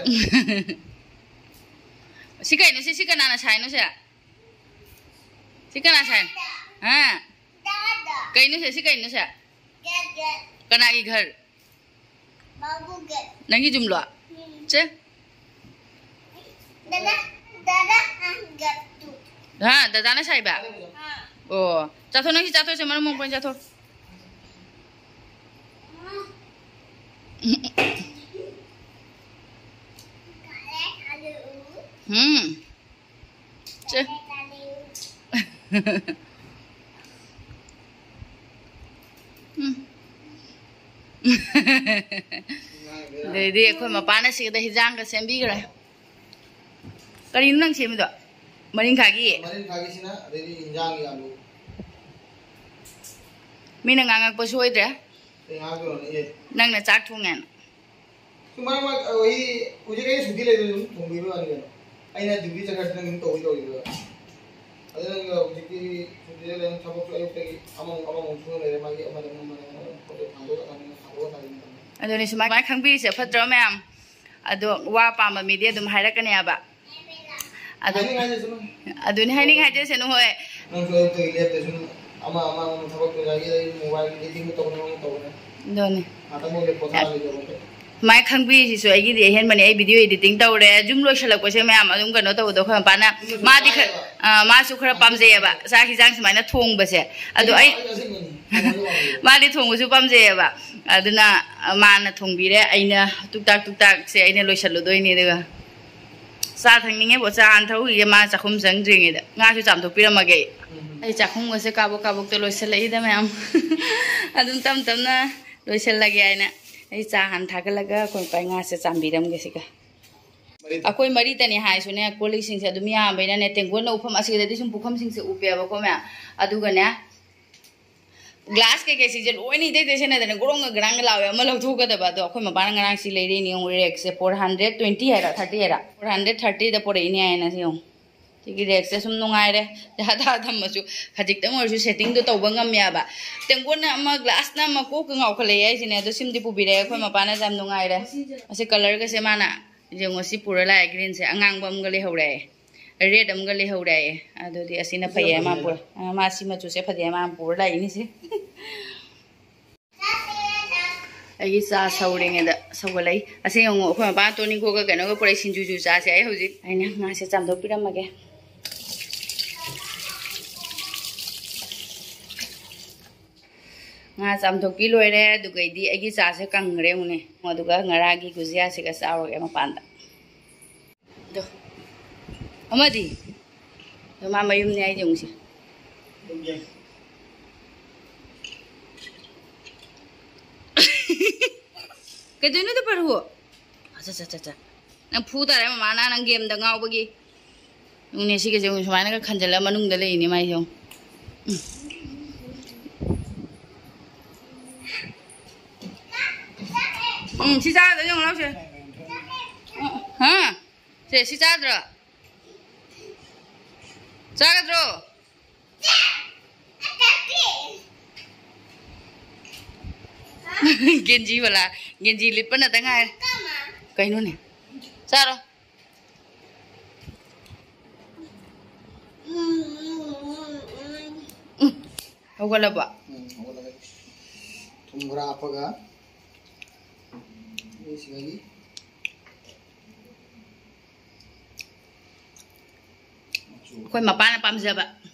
ꯁꯤ ꯀꯩꯅꯣ ꯁꯤ? ꯁꯤ ꯀꯅꯥꯅ ꯁꯥꯏꯅꯣ ꯁꯦ? ꯁꯤ ꯀꯅꯥ ꯁꯥꯏꯅꯣ? ꯍꯥ? ꯀꯩꯅꯣ ꯁꯦ? ꯁꯤ ꯀꯩꯅꯣ ꯁꯦ? ꯀꯅꯥꯒꯤ ꯘꯔ? ꯅꯪꯒꯤ ꯌꯨꯝꯂꯣ? ꯆꯦ? ꯍꯥ, ꯗꯗꯥꯅ ꯁꯥꯏꯕ? ꯑꯣ, ꯆꯥꯊꯣꯛ, ꯅꯪ ꯁꯤ ꯆꯥꯊꯣꯛꯁꯦ, ꯃꯔꯨꯝ ꯃꯣꯛꯄꯅꯤ, ꯆꯥꯊꯣꯛ꯫ ꯎꯝ꯫ ꯆꯦ꯫ ꯑꯗꯩꯗꯤ ꯑꯩꯈꯣꯏ ꯃꯄꯥꯅ ꯁꯤꯗ ꯍꯤꯟꯖꯥꯡꯒ ꯁꯦꯝꯕꯤꯈ꯭ꯔꯦ꯫ ꯀꯔꯤꯅꯣ ꯅꯪ ꯁꯦꯝꯃꯤꯗꯣ? ꯃꯔꯤꯡꯈꯥꯒꯤ? ꯃꯔꯤꯡꯈꯥꯒꯤꯁꯤꯅ, ꯑꯗꯩꯗꯤ ꯏꯟꯖꯥꯡꯒꯤ ꯑꯂꯨ꯫ ꯃꯤꯅ ꯉꯥꯡꯉꯛꯄ ꯁꯣꯏꯗ꯭ꯔꯦ꯫ ꯀꯩ ꯉꯥꯡꯉꯛꯇꯣꯏꯅꯣꯅꯦ? ꯑꯦ꯫ ꯅꯪꯅ ꯆꯥꯛ ꯊꯣꯡꯉꯦꯅ꯫ ꯁꯨꯝ ꯃꯔꯛ ꯃꯔꯛ, ꯑ, ꯑꯩ ꯍꯧꯖꯤꯛ ꯑꯩ ꯁꯨꯇꯤ ꯂꯩꯕꯗ ꯑꯗꯨꯝ ꯊꯣꯡꯕꯤꯕ ꯋꯥꯅꯤ ꯀꯩꯅꯣ꯫ ꯑꯩꯅ ꯗ꯭ꯌꯨꯇꯤ ꯆꯠꯈ꯭ꯔꯗꯤ ꯅꯪ ꯑꯗꯨꯝ ꯇꯧꯕꯤ ꯇꯧꯔꯤꯕ꯫ ꯑꯗꯨ ꯅꯪ ꯍꯧꯖꯤꯛꯇꯤ ꯁꯨꯇꯤ ꯂꯩꯕ ꯊꯕꯛꯁꯨ ꯑꯌꯨꯛꯇꯒꯤ ꯑꯃꯃꯨꯛ ꯑꯃꯃꯨꯛ ꯁꯨꯔ ꯂꯩꯔꯦ, ꯃꯥꯒꯤ ꯑꯃꯗ ꯑꯃꯨꯛ ꯑꯃꯗ ꯑꯃꯨꯛ ꯄꯣꯠ ꯆꯩ ꯊꯥꯡꯗꯣꯛꯑ ꯊꯥꯡꯖꯤꯟ, ꯊꯥꯡꯗꯣꯛꯑ ꯊꯥꯡꯖꯤꯟ ꯇꯧꯅꯤ꯫ ꯑꯗꯨꯅꯤ ꯁꯨꯃꯥꯏꯅ ꯈꯪꯕꯤꯔꯤꯁꯦ ꯐꯠꯇ꯭ꯔꯣ ꯃꯌꯥꯝ? ꯑꯗꯣ ꯋꯥ ꯄꯥꯝꯕ ꯃꯤꯗꯤ ꯑꯗꯨꯝ ꯍꯥꯏꯔꯛꯀꯅꯦꯕ꯫ ꯑꯗꯣ ꯍꯥꯏꯅꯤꯡ ꯍꯥꯏꯖꯁꯅꯨ꯫ ꯑꯗꯨꯅꯤ ꯍꯥꯏꯅꯤꯡ ꯍꯥꯏꯖꯁꯅꯨ, ꯍꯣꯏ꯫ ꯅꯪꯁꯨ ꯑꯌꯨꯛꯇꯒꯤ ꯂꯦꯞꯇꯦ ꯁꯨꯝ ꯑꯃ ꯑꯃ ꯑꯃ ꯊꯕꯛ ꯇꯧꯖꯒꯦ, ꯑꯩ mobile editing ꯇꯧꯅꯤ, ꯑꯃ ꯇꯧꯅꯤ꯫ ꯑꯗꯨꯅꯤ꯫ ꯉꯥꯛꯇꯪ ꯂꯦꯞꯄꯣ, ꯄꯣꯊꯥꯍꯜꯂꯤꯗꯣ꯫ ꯁꯨꯃꯥꯏꯅ ꯈꯪꯕꯤꯔꯤꯁꯤꯁꯨ ꯑꯩꯒꯤꯗꯤ ꯑꯍꯦꯟꯕꯅꯦ꯫ ꯑꯩ video editing ꯇꯧꯔꯦ, ꯌꯨꯝ ꯂꯣꯏꯁꯤꯜꯂꯛꯄꯁꯦ ꯃꯌꯥꯝ ꯑꯗꯨꯝ ꯀꯩꯅꯣ ꯇꯧꯕꯗꯣ ꯑꯩꯈꯣꯏ ꯃꯄꯥꯅ, ꯃꯥꯗꯤ ꯈꯔ, ꯑ, ꯃꯥꯁꯨ ꯈꯔ ꯄꯥꯝꯖꯩꯌꯦꯕ ꯆꯥꯛ ꯍꯤꯟꯖꯥꯡ ꯁꯨꯃꯥꯏꯅ ꯊꯣꯡꯕꯁꯦ꯫ ꯑꯗꯣ ꯑꯩ, ꯑꯩ ꯑꯁꯦꯡꯕꯅꯤ꯫ ꯃꯥꯗꯤ ꯊꯣꯡꯕꯁꯨ ꯄꯥꯝꯖꯩꯌꯦꯕ꯫ ꯑꯗꯨꯅ, ꯑ, ꯃꯥꯅ ꯊꯣꯡꯕꯤꯔꯦ, ꯑꯩꯅ ꯇꯨꯛ ꯇꯥꯛ ꯇꯨꯛ ꯇꯥꯛꯁꯦ ꯑꯩꯅ ꯂꯣꯏꯁꯤꯜꯂꯨꯗꯣꯏꯅꯤ꯫ ꯑꯗꯨꯒ ꯆꯥ ꯊꯛꯅꯤꯡꯉꯦꯕꯣ, ꯆꯥ ꯍꯥꯟꯅ ꯊꯛꯎꯈꯤꯒꯦ꯫ ꯃꯥ ꯆꯥꯛꯈꯨꯝ ꯆꯪꯗ꯭ꯔꯤꯉꯩꯗ ꯉꯥꯁꯨ ꯆꯥꯝꯊꯣꯛꯄꯤꯔꯝꯃꯒꯦ ꯑꯩ꯫ ꯎꯝ꯫ ꯑꯩ ꯆꯥꯛꯈꯨꯝꯒꯁꯦ ꯀꯥꯕꯣꯛ ꯀꯥꯕꯣꯛꯇ ꯂꯣꯏꯁꯤꯜꯂꯛꯏꯗ ꯃꯌꯥꯝ꯫ ꯑꯗꯨꯝ ꯇꯞ ꯇꯞꯅ ꯂꯣꯏꯁꯤꯜꯂꯒꯦ ꯍꯥꯏꯅ ꯑꯩ ꯆꯥ ꯍꯥꯟꯅ ꯊꯥꯒꯠꯂꯒ ꯑꯩꯈꯣꯏ ꯃꯄꯥꯏ ꯉꯥꯁꯦ ꯆꯥꯝꯕꯤꯔꯝꯒꯦ ꯁꯤꯒ꯫ ꯃꯔꯤ꯫ ꯑꯩꯈꯣꯏ ꯃꯔꯤꯇꯅꯤ ꯍꯥꯏꯁꯨꯅꯦ, ꯀꯣꯜ ꯂꯤꯛꯁꯤꯡꯁꯦ ꯑꯗꯨꯝ ꯌꯥꯝꯕꯅꯤꯅꯅꯦ, ꯇꯦꯡꯀꯣꯠꯅ ꯎꯐꯝ ꯑꯁꯤꯗꯗꯤ ꯁꯨꯝ ꯄꯨꯈꯝꯁꯤꯡꯁꯦ ꯎꯞꯄꯦꯕꯀꯣ ꯃꯌꯥꯝ꯫ ꯑꯗꯨꯒꯅꯦ, ꯒ꯭ꯂꯥꯁ ꯀꯩꯀꯩꯁꯤꯡꯁꯦ ꯂꯣꯏꯅ ꯏꯇꯩ ꯇꯩꯁꯟꯅꯗꯅ ꯒ꯭ꯔꯣꯡꯒ ꯒ꯭ꯔꯥꯡꯒ ꯂꯥꯎꯋꯦ, ꯑꯃ ꯂꯧꯊꯣꯛꯀꯗꯕ꯫ ꯑꯗꯣ ꯑꯩꯈꯣꯏ ꯃꯄꯥꯅ ꯉꯔꯥꯡ ꯁꯤ ꯂꯩꯔꯛꯏꯅꯦ ꯌꯦꯡꯉꯨ, ꯔꯦꯛꯁꯦ ꯐꯣꯔ ꯍꯟꯗ꯭ꯔꯦꯠ ꯇ꯭ꯋꯦꯟꯇꯤ ꯍꯥꯏꯔ ꯊꯥꯔꯇꯤ ꯍꯥꯏꯔ, ꯐꯣꯔ ꯍꯟꯗ꯭ꯔꯦꯠ ꯊꯥꯔꯇꯤꯗ ꯄꯨꯔꯛꯏꯅꯦ ꯍꯥꯏꯅ ꯁꯤ ꯌꯦꯡꯉꯨ꯫ ꯁꯤꯒꯤ ꯔꯦꯛꯁꯦ ꯁꯨꯝ ꯅꯨꯡꯉꯥꯏꯔꯦ, ꯖꯍꯥ ꯇꯍꯥ ꯊꯝꯃꯁꯨ ꯈꯖꯤꯛꯇꯪ ꯑꯣꯏꯔꯁꯨ ꯁꯦꯠꯇꯤꯡꯗꯣ ꯇꯧꯕ ꯉꯝꯃꯦꯕ꯫ ꯇꯦꯡꯀꯣꯠꯅ ꯑꯃ, ꯒ꯭ꯂꯥꯁꯅ ꯑꯃ ꯀꯣꯛꯀ ꯉꯥꯎꯈꯠꯂꯛꯑꯦ ꯍꯥꯏꯁꯤꯅꯦ꯫ ꯑꯗꯣ ꯁꯤꯃꯗꯤ ꯄꯨꯕꯤꯔꯛꯑꯦ ꯑꯩꯈꯣꯏ ꯃꯄꯥꯅ, ꯌꯥꯝ ꯅꯨꯡꯉꯥꯏꯔꯦ꯫ ꯑꯁꯤ ꯀꯂꯔꯒꯁꯦ ꯃꯥꯅ ꯌꯦꯡꯉꯣ, ꯁꯤ ꯄꯨꯔ ꯂꯥꯛꯑꯦ, ꯒ꯭ꯔꯤꯟꯁꯦ ꯑꯉꯥꯡꯕ ꯑꯃꯒ ꯂꯩꯍꯧꯔꯦ꯫ ꯔꯦꯠ ꯑꯃꯒ ꯂꯩꯍꯧꯔꯦ꯫ ꯑꯗꯨꯗꯤ ꯑꯁꯤꯅ ꯐꯩꯌꯦ, ꯃꯥ ꯄꯨꯔ-, ꯑ, ꯃꯥ ꯁꯤ ꯃꯆꯨꯁꯦ ꯐꯖꯩꯌꯦ, ꯃꯥ ꯄꯨꯔ ꯂꯥꯛꯏꯅꯤꯁꯦ꯫ ꯑꯩꯒꯤ ꯆꯥ ꯁꯧꯔꯤꯉꯩꯗ ꯁꯧꯒꯠꯂꯛꯏ꯫ ꯑꯁꯤ ꯌꯦꯡꯉꯣ, ꯑꯩꯈꯣꯏ ꯃꯄꯥ ꯇꯣꯅꯤꯈꯣꯛꯀ ꯀꯩꯅꯣꯒ ꯄꯨꯔꯛꯏ, ꯁꯤꯡꯖꯨꯁꯨ ꯆꯥꯁꯦ꯫ ꯑꯩ ꯍꯧꯖꯤꯛ ꯑꯩꯅ ꯉꯥꯁꯦ ꯆꯥꯝꯊꯣꯛꯄꯤꯔꯝꯃꯒꯦ꯫ ꯉꯥ ꯆꯥꯝꯊꯣꯛꯄꯤ ꯂꯣꯏꯔꯦ꯫ ꯑꯗꯨꯒꯩꯗꯤ ꯑꯩꯒꯤ ꯆꯥꯁꯦ ꯀꯪꯈ꯭ꯔꯦ ꯌꯦꯡꯉꯨꯅꯦ꯫ ꯑꯗꯨꯒ ꯉꯔꯥꯡꯒꯤ ꯒꯨꯖꯤꯌꯥꯁꯤꯒ ꯆꯥꯎꯔꯒꯦ ꯃꯄꯥꯟꯗ꯫ ꯑꯗꯣ ꯑꯃꯗꯤ? ꯑꯗꯣ ꯃꯥ ꯃꯌꯨꯝꯅꯦ ꯍꯥꯏꯗꯤ ꯌꯦꯡꯉꯨꯁꯦ꯫ ꯀꯩꯗꯧꯅꯣꯗ ꯄꯔꯨ? ꯑꯆꯥ, ꯆꯥ, ꯆꯥ, ꯆꯥ꯫ ꯅꯪ ꯐꯨ ꯇꯥꯔꯦ ꯃꯃꯥꯅ, ꯅꯪ ꯒꯦꯝꯗ ꯉꯥꯎꯕꯒꯤ꯫ ꯅꯨꯡꯅꯦ ꯁꯤꯒꯁꯦ ꯁꯨꯃꯥꯏꯅꯒ ꯈꯟꯖꯜꯂ ꯃꯅꯨꯡꯗ ꯂꯩꯔꯤꯅꯦ ꯃꯥꯏꯁꯦ ꯌꯦꯡꯉꯨ꯫ ꯎꯝ꯫ ꯎꯝ, ꯁꯤ ꯆꯥꯗ꯭ꯔꯣ ꯌꯦꯡꯉꯨ ꯂꯥꯎꯁꯦ꯫ ꯍꯥ? ꯁꯦ, ꯁꯤ ꯆꯥꯗ꯭ꯔꯣ? ꯆꯥꯒꯗ꯭ꯔꯣ? ꯒꯦꯟꯖꯤ ꯕꯂꯥ, ꯒꯦꯟꯖꯤ ꯂꯤꯠꯄ ꯅꯠꯇ ꯉꯥꯏꯔꯦ꯫ ꯀꯩꯅꯣꯅꯦ? ꯆꯥꯔꯣ꯫ ꯎꯝ, ꯍꯧꯒꯠꯂꯕꯣ? ꯎꯝ, ꯍꯧꯒꯠꯂꯒ ꯊꯨꯝ ꯈꯔ ꯍꯥꯞꯄꯒ, ꯁꯤꯗꯒꯤ ꯑꯩꯈꯣꯏ ꯃꯄꯥꯅ ꯄꯥꯝꯖꯕ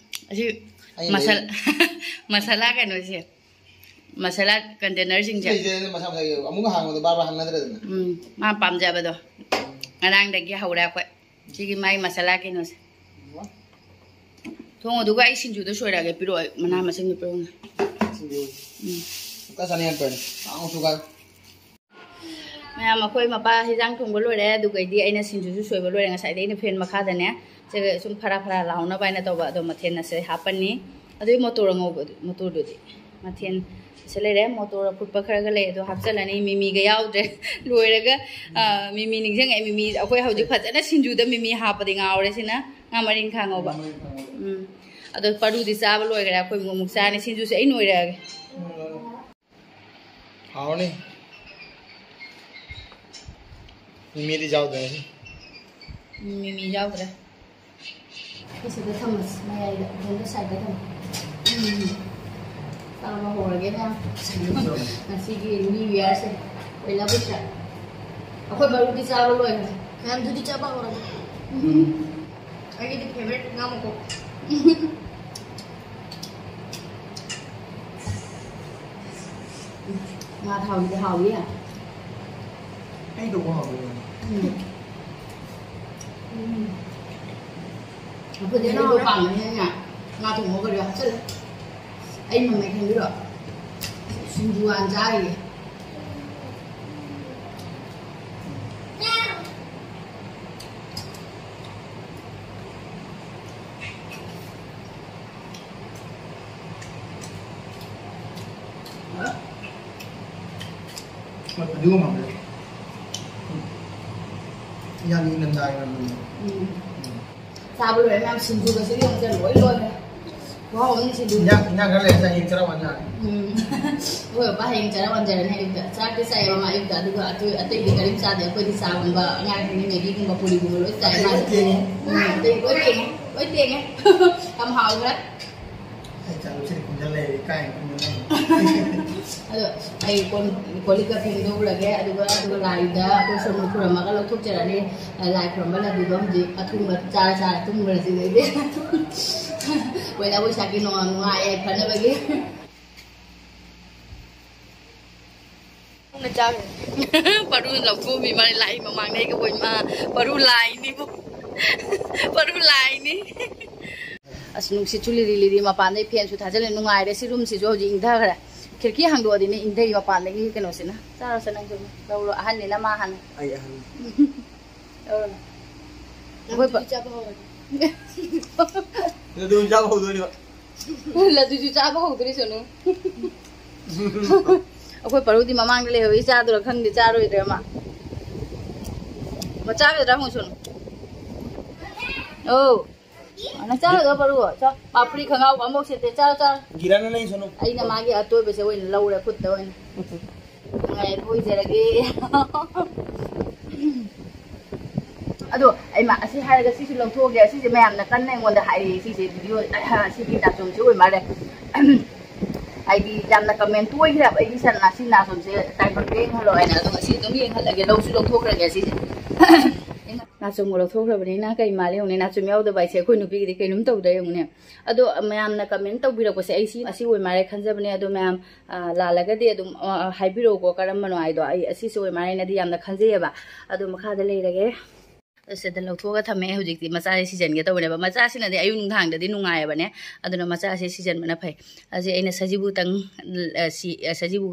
ꯑꯁꯤ ꯑꯩꯅ ꯃꯁꯜ-, ꯂꯩ꯫ ꯃꯁꯥꯂꯥ ꯀꯩꯅꯣꯁꯦ, ꯃꯁꯥꯂꯥ ꯀꯟꯇꯦꯅꯔꯁꯤꯡꯁꯦ꯫ ꯁꯤꯁꯦ ꯃꯁꯥ ꯃꯁꯥꯒꯤ ꯑꯃꯨꯛ ꯍꯥꯡꯕꯗꯣ ꯕꯥꯔ ꯕꯥꯔ ꯍꯥꯡꯅꯗ꯭ꯔꯦꯗꯅ꯫ ꯎꯝ, ꯃꯥ ꯄꯥꯝꯖꯕꯗꯣ꯫ ꯉꯔꯥꯡꯗꯒꯤ ꯍꯧꯔꯦ ꯑꯩꯈꯣꯏ꯫ ꯁꯤꯒꯤ ꯃꯥꯒꯤ ꯃꯁꯥꯂꯥ ꯀꯩꯅꯣꯁꯦ꯫ ꯊꯣꯡ ꯑꯗꯨꯒ ꯑꯩ ꯁꯤꯡꯖꯨꯗ ꯁꯣꯏꯔꯛꯑꯒꯦ, ꯄꯤꯔꯛꯑꯣ, ꯑꯩ ꯃꯅꯥ ꯃꯁꯤꯡꯗꯣ ꯄꯤꯔꯛꯑꯣꯅꯦ꯫ ꯁꯤꯡꯖꯨ꯫ ꯎꯝ꯫ ꯈꯔ ꯆꯥꯅꯤꯡꯉꯛꯄꯅꯦ꯫ ꯀꯥꯡꯉꯧꯁꯨ ꯈꯔ꯫ ꯃꯌꯥꯝ, ꯑꯩꯈꯣꯏ ꯃꯄꯥ ꯍꯤꯟꯖꯥꯡ ꯊꯣꯡꯕ ꯂꯣꯏꯔꯦ, ꯑꯗꯨꯒꯩꯗꯤ ꯑꯩꯅ ꯁꯤꯡꯖꯨꯁꯨ ꯁꯣꯏꯕ ꯂꯣꯏꯔꯦ꯫ ꯉꯁꯥꯏꯗꯩ ꯑꯩꯅ ꯐꯦꯟ ꯃꯈꯥꯗꯅꯦ, ꯁꯤꯒ ꯁꯨꯝ ꯐꯔꯥ ꯐꯔꯥ ꯂꯥꯎꯅꯕ ꯍꯥꯏꯅ ꯇꯧꯕ, ꯑꯗꯣ ꯃꯊꯦꯜ ꯑꯁꯦ ꯍꯥꯞꯄꯅꯤ꯫ ꯑꯗꯨꯒꯤ ꯃꯣꯇꯣꯔ ꯑꯉꯧꯕꯗꯨ, ꯃꯣꯇꯣꯔꯗꯨꯗꯤ ꯃꯊꯦꯜ ꯑꯁꯤ ꯂꯩꯔꯦ꯫ ꯃꯣꯇꯣꯔ ꯑꯐꯨꯠꯄ ꯈꯔꯒ ꯂꯩ, ꯑꯗꯣ ꯍꯥꯞꯆꯜꯂꯅꯤ꯫ ꯃꯤꯃꯤꯒ ꯌꯥꯎꯗ꯭ꯔꯦ꯫ ꯂꯣꯏꯔꯒ, ꯑ, ꯃꯤꯃꯤ ꯅꯤꯡꯁꯤꯡꯉꯛꯑꯦ꯫ ꯃꯤꯃꯤ ꯑꯩꯈꯣꯏ ꯍꯧꯖꯤꯛ ꯐꯖꯅ ꯁꯤꯡꯖꯨꯗ ꯃꯤꯃꯤ ꯍꯥꯞꯄꯗꯤ ꯉꯥꯎꯔꯦ꯫ ꯁꯤꯅ ꯉꯥ ꯃꯔꯤꯟꯈꯥ ꯉꯧꯕ꯫ ꯎꯝ꯫ ꯑꯗꯣ ꯄꯔꯨꯗꯤ ꯆꯥꯕ ꯂꯣꯏꯈ꯭ꯔꯦ꯫ ꯑꯩꯈꯣꯏ ꯑꯃꯨꯛ, ꯑꯃꯨꯛ ꯆꯥꯔꯅꯤ꯫ ꯁꯤꯡꯖꯨꯁꯦ ꯑꯩ ꯅꯣꯏꯔꯛꯑꯒꯦ꯫ ꯍꯥꯎꯅꯤ꯫ ꯃꯤꯃꯤꯗꯤ ꯌꯥꯎꯗ꯭ꯔꯦ ꯉꯁꯤ꯫ ꯃꯤꯃꯤ ꯌꯥꯎꯗ꯭ꯔꯦ꯫ ꯑꯩ ꯁꯤꯗ ꯊꯝꯃꯁꯤ, ꯃꯌꯥꯏꯗ, ꯏꯊꯟꯗ ꯁꯥꯏꯗ ꯊꯝꯃ꯫ ꯎꯝ꯫ ꯆꯥꯕ ꯍꯧꯔꯒꯦ ꯃꯌꯥꯝ꯫ ꯉꯁꯤꯒꯤ New Yearꯁꯦ ꯑꯣꯏꯅꯕꯁꯤꯗ꯫ ꯑꯩꯈꯣꯏ ꯃꯔꯨꯗꯤ ꯆꯥꯕ ꯂꯣꯏꯈ꯭ꯔꯦ꯫ ꯃꯌꯥꯝꯗꯨꯗꯤ ꯆꯥꯕ ꯍꯧꯔꯒꯦ꯫ ꯎꯝ꯫ ꯑꯩꯒꯤꯗꯤ favourite ꯉꯥ ꯃꯀꯣꯛ꯫ ꯉꯥ ꯊꯥꯎꯁꯤꯗꯤ ꯍꯥꯎꯏ꯫ ꯑꯩ ꯇꯧꯕ ꯍꯥꯎꯕ ꯂꯩ꯫ ꯎꯝ꯫ ꯎꯝ꯫ ꯑꯩꯈꯣꯏꯗꯤ ꯀꯩꯅꯣ ꯑꯗꯨ ꯍꯥꯎꯔꯦ꯫ ꯄꯥꯝꯕꯅꯤꯅꯅꯦ, ꯉꯥ ꯊꯣꯡꯕ ꯀꯔꯤ ꯍꯥꯞꯆꯜꯂꯦ꯫ ꯑꯩ ꯃꯃꯩ ꯈꯟꯕꯤꯔꯣ? ꯁꯤꯡꯖꯨ ꯍꯥꯟꯅ ꯆꯥꯔꯤꯌꯦ꯫ ꯍꯣꯏ, ꯐꯗꯤꯒꯣꯝ ꯍꯥꯞꯄꯦ꯫ ꯌꯥꯝ ꯏꯪꯊꯝꯊꯥꯒꯤ ꯑꯣꯏꯔꯝꯕꯅꯦ꯫ ꯎꯝ꯫ ꯆꯥꯕ ꯂꯣꯏꯔꯦ ꯃꯌꯥꯝ, ꯁꯤꯡꯖꯨꯒꯁꯤꯗꯤ ꯑꯃꯨꯛꯇ ꯂꯣꯏ ꯂꯣꯏꯔꯦ꯫ ꯈꯨꯍꯥꯎ ꯑꯃꯅꯤ ꯁꯤꯡꯖꯨ꯫ ꯏꯟꯖꯥꯡ, ꯏꯟꯖꯥꯡ ꯈꯔ ꯂꯩꯔ ꯆꯥ, ꯍꯌꯦꯡ ꯆꯔꯥ ꯋꯥꯟ ꯌꯥꯔꯦ꯫ ꯎꯝ꯫ ꯑꯩꯈꯣꯏ ꯕꯕꯥ ꯍꯌꯦꯡ ꯆꯔꯥ ꯋꯥꯟꯖꯔꯅꯤ ꯑꯌꯨꯛꯇ꯫ ꯆꯥꯛꯇꯤ ꯆꯥꯏꯌꯦꯕ ꯃꯥ ꯑꯌꯨꯛꯇ, ꯑꯗꯨꯒ ꯑꯇꯩ, ꯑꯇꯩꯗꯤ ꯀꯔꯤꯝ ꯆꯥꯗꯦ꯫ ꯑꯩꯈꯣꯏꯗꯤ ꯆꯥꯒꯨꯝꯕ, ꯑꯉꯥꯡꯁꯤꯡꯗꯤ ꯃꯦꯒꯤꯒꯨꯝꯕ, ꯄꯨꯔꯤꯒꯨꯝꯕ ꯂꯣꯏ ꯆꯥꯏ꯫ ꯑꯇꯩ ꯃꯥꯗꯤ ꯂꯣꯏ ꯊꯦꯡꯉꯦ꯫ ꯎꯝ, ꯑꯇꯩ ꯂꯣꯏ ꯊꯦꯡꯉꯦ, ꯂꯣꯏ ꯊꯦꯡꯉꯦ꯫ ꯌꯥꯝ ꯍꯥꯎꯈ꯭ꯔꯦ꯫ ꯑꯩ ꯆꯥꯛ ꯂꯣꯏꯁꯤꯜꯂꯦ, ꯈꯨꯝꯖꯜ ꯂꯩꯔꯦ, ꯏꯀꯥꯏ ꯈꯨꯝꯖꯜ ꯂꯩꯔꯦ꯫ ꯑꯗꯣ ꯑꯩ ꯀꯣꯟ, ꯀꯣꯜ ꯂꯤꯛꯀ ꯐꯦꯡꯗꯣꯛꯎꯔꯒꯦ, ꯑꯗꯨꯒ, ꯑꯗꯨꯒ ꯂꯥꯏꯗ ꯑꯩꯈꯣꯏ ꯁꯣꯝꯗ ꯈꯨꯔꯝꯃꯒ ꯂꯧꯊꯣꯛꯆꯔꯅꯤ꯫ ꯂꯥꯏ ꯈꯨꯔꯝꯕ ꯂꯗꯨꯗꯣ ꯍꯧꯖꯤꯛ ꯑꯊꯨꯝꯕ ꯆꯥꯔ ꯆꯥꯔ ꯇꯨꯝꯈ꯭ꯔꯁꯤ ꯑꯗꯩꯗꯤ꯫ ꯄꯣꯏꯂꯥ ꯕꯣꯏꯁꯥꯈꯀꯤ ꯅꯣꯡ ꯅꯨꯡꯉꯥꯏ ꯌꯥꯏꯐꯅꯕꯒꯤ꯫ ꯄꯔꯨ ꯂꯧꯊꯣꯛꯑꯝꯃꯤ ꯃꯥꯅꯦ ꯂꯥꯏ ꯃꯃꯥꯡꯗ ꯑꯩꯒ ꯑꯣꯏ ꯃꯥ꯫ ꯄꯔꯨ ꯂꯥꯏꯅꯤꯕꯨ꯫ ꯄꯔꯨ ꯂꯥꯏꯅꯤ꯫ ꯑꯁ, ꯅꯨꯡꯁꯤꯠꯁꯨ ꯂꯤꯔꯤ ꯂꯤꯔꯤ, ꯃꯄꯥꯟꯗꯩ ꯐꯦꯟꯁꯨ ꯊꯥꯖꯤꯜꯂꯦ꯫ ꯅꯨꯡꯉꯥꯏꯔꯦ ꯁꯤ ꯔꯨꯝꯁꯤꯁꯨ ꯍꯧꯖꯤꯛ ꯏꯪꯊꯈ꯭ꯔꯦ꯫ ꯈꯤꯔꯀꯤ ꯍꯥꯡꯗꯣꯛꯑꯗꯤꯅꯦ ꯏꯪꯊꯩ ꯃꯄꯥꯟꯗꯒꯤ ꯀꯩꯅꯣꯁꯤꯅ꯫ ꯆꯥꯔꯣꯁꯦ ꯅꯪꯁꯨ꯫ ꯂꯧꯔꯣ, ꯑꯍꯟꯅꯤꯅ ꯃꯥ ꯍꯥꯟꯅ꯫ ꯑꯩ ꯑꯍꯟ꯫ ꯂꯧꯔꯣ꯫ ꯑꯩꯈꯣꯏ ꯄ- ꯆꯥꯕ ꯍꯧꯔꯅꯤ꯫ ꯑꯗꯨꯝ ꯆꯥꯕ ꯍꯧꯗꯣꯏꯅꯦꯕ꯫ ꯂꯗꯨꯁꯨ ꯆꯥꯕ ꯍꯧꯗ꯭ꯔꯤ ꯁꯣꯅꯨ꯫ ꯑꯩꯈꯣꯏ ꯄꯔꯨꯗꯤ ꯃꯃꯥꯡꯗ ꯂꯩꯍꯧꯏ, ꯆꯥꯗꯣꯏꯔꯥ ꯈꯪꯗꯦ, ꯆꯥꯔꯣꯏꯗ꯭ꯔꯥ ꯃꯥ꯫ ꯃꯆꯥꯒꯗ꯭ꯔꯥ ꯍꯪꯉꯨ ꯁꯣꯅꯨ꯫ ꯑꯧ꯫ ꯅꯪ ꯆꯥꯔꯣꯏꯗ꯭ꯔꯣ ꯄꯔꯨ? ꯆꯥ꯫ ꯃꯥ ꯐꯨꯔꯤꯠ ꯈꯪꯉꯥꯎ ꯑꯃꯐꯥꯎ ꯁꯦꯠꯇꯦ꯫ ꯆꯥꯔꯣ, ꯆꯥꯔꯣ꯫ ꯒꯤꯔꯥꯅ ꯂꯩ ꯁꯣꯅꯨ꯫ ꯑꯩꯅ ꯃꯥꯒꯤ ꯑꯇꯣꯏꯕꯁꯦ ꯑꯣꯏꯅ ꯂꯧꯔꯦ ꯈꯨꯠꯇ ꯑꯣꯏꯅ꯫ ꯅꯨꯡꯉꯥꯏ, ꯑꯣꯏꯖꯔꯒꯦ꯫ ꯑꯗꯣ ꯑꯩ ꯃꯥ-, ꯑꯁꯤ ꯍꯥꯏꯔꯒ ꯁꯤꯁꯨ ꯂꯧꯊꯣꯛꯑꯒꯦ꯫ ꯑꯁꯤꯁꯦ ꯃꯌꯥꯝꯅ ꯀꯟꯅ ꯑꯩꯉꯣꯟꯗ ꯍꯥꯏꯔꯛꯑꯦ, ꯁꯤꯁꯦ ꯚꯤꯗꯤꯑꯣ, ꯑꯁꯤꯒꯤ ꯅꯥꯆꯣꯝꯁꯦ ꯑꯣꯏ ꯃꯥꯜꯂꯦ꯫ ꯍꯥꯏꯗꯤ ꯌꯥꯝꯅ ꯀꯃꯦꯟ ꯇꯣꯏꯈ꯭ꯔꯦꯕ, "ꯑꯩꯒꯤ ꯁꯟ, ꯁꯤ ꯅꯥꯆꯣꯝꯁꯦ ꯗꯥꯏꯃꯟꯗ ꯌꯦꯡꯍꯜꯂꯣ" ꯍꯥꯏꯅ꯫ ꯑꯗꯣ ꯉꯁꯤ ꯑꯗꯨꯝ ꯌꯦꯡꯍꯜꯂꯒꯦ, ꯂꯧꯁꯨ ꯂꯧꯊꯣꯛꯈ꯭ꯔꯒꯦ ꯁꯤꯁꯦ꯫ ꯅꯥꯆꯣꯝꯒ ꯂꯧꯊꯣꯛꯈ꯭ꯔꯕꯅꯤꯅ ꯀꯩ ꯃꯥꯜꯂꯦ ꯌꯦꯡꯉꯨꯅꯦ꯫ ꯅꯥꯆꯣꯝ ꯌꯥꯎꯗꯕ ꯍꯥꯏꯁꯦ ꯑꯩꯈꯣꯏ ꯅꯨꯄꯤꯒꯤꯗꯤ ꯀꯩꯅꯣꯝ ꯇꯧꯗ꯭ꯔꯥ ꯌꯦꯡꯉꯨꯅꯦ꯫ ꯑꯗꯣ ꯃꯌꯥꯝꯅ ꯀꯃꯦꯟ ꯇꯧꯕꯤꯔꯛꯄꯁꯦ ꯑꯩ ꯁꯤ, ꯑꯁꯤ ꯑꯣꯏ ꯃꯥꯜꯂꯦ ꯈꯟꯖꯕꯅꯦ꯫ ꯑꯗꯣ ꯃꯌꯥꯝ, ꯑ, ꯂꯥꯜꯂꯒꯗꯤ ꯑꯗꯨꯝ, ꯑ, ꯍꯥꯏꯕꯤꯔꯛꯎꯀꯣ, ꯀꯔꯝꯕꯅꯣ ꯍꯥꯏꯗꯣ꯫ ꯑꯩ ꯑꯁꯤꯁꯦ ꯑꯣꯏ ꯃꯥꯜꯂꯦꯅꯗꯤ ꯌꯥꯝꯅ ꯈꯟꯖꯩꯌꯦꯕ꯫ ꯑꯗꯣ ꯃꯈꯥꯗ ꯂꯩꯔꯒꯦ꯫ ꯑꯁꯤꯗ ꯂꯧꯊꯣꯛꯑꯒ ꯊꯝꯃꯦ꯫ ꯍꯧꯖꯤꯛꯇꯤ ꯃꯆꯥꯁꯦ ꯁꯤꯖꯟꯒꯦ ꯇꯧꯕꯅꯦꯕ꯫ ꯃꯆꯥꯁꯤꯅꯗꯤ ꯑꯌꯨꯛ ꯅꯨꯡꯗꯥꯡꯗꯗꯤ ꯅꯨꯡꯉꯥꯏꯑꯕꯅꯦ꯫ ꯑꯗꯨꯅ ꯃꯆꯥꯁꯦ ꯁꯤꯖꯟꯕꯅ ꯐꯩ꯫ ꯑꯁꯤ ꯑꯩꯅ ꯁꯖꯤꯕꯨꯇꯪ, ꯑ, ꯁꯤ-, ꯑ, ꯁꯖꯤꯕꯨ,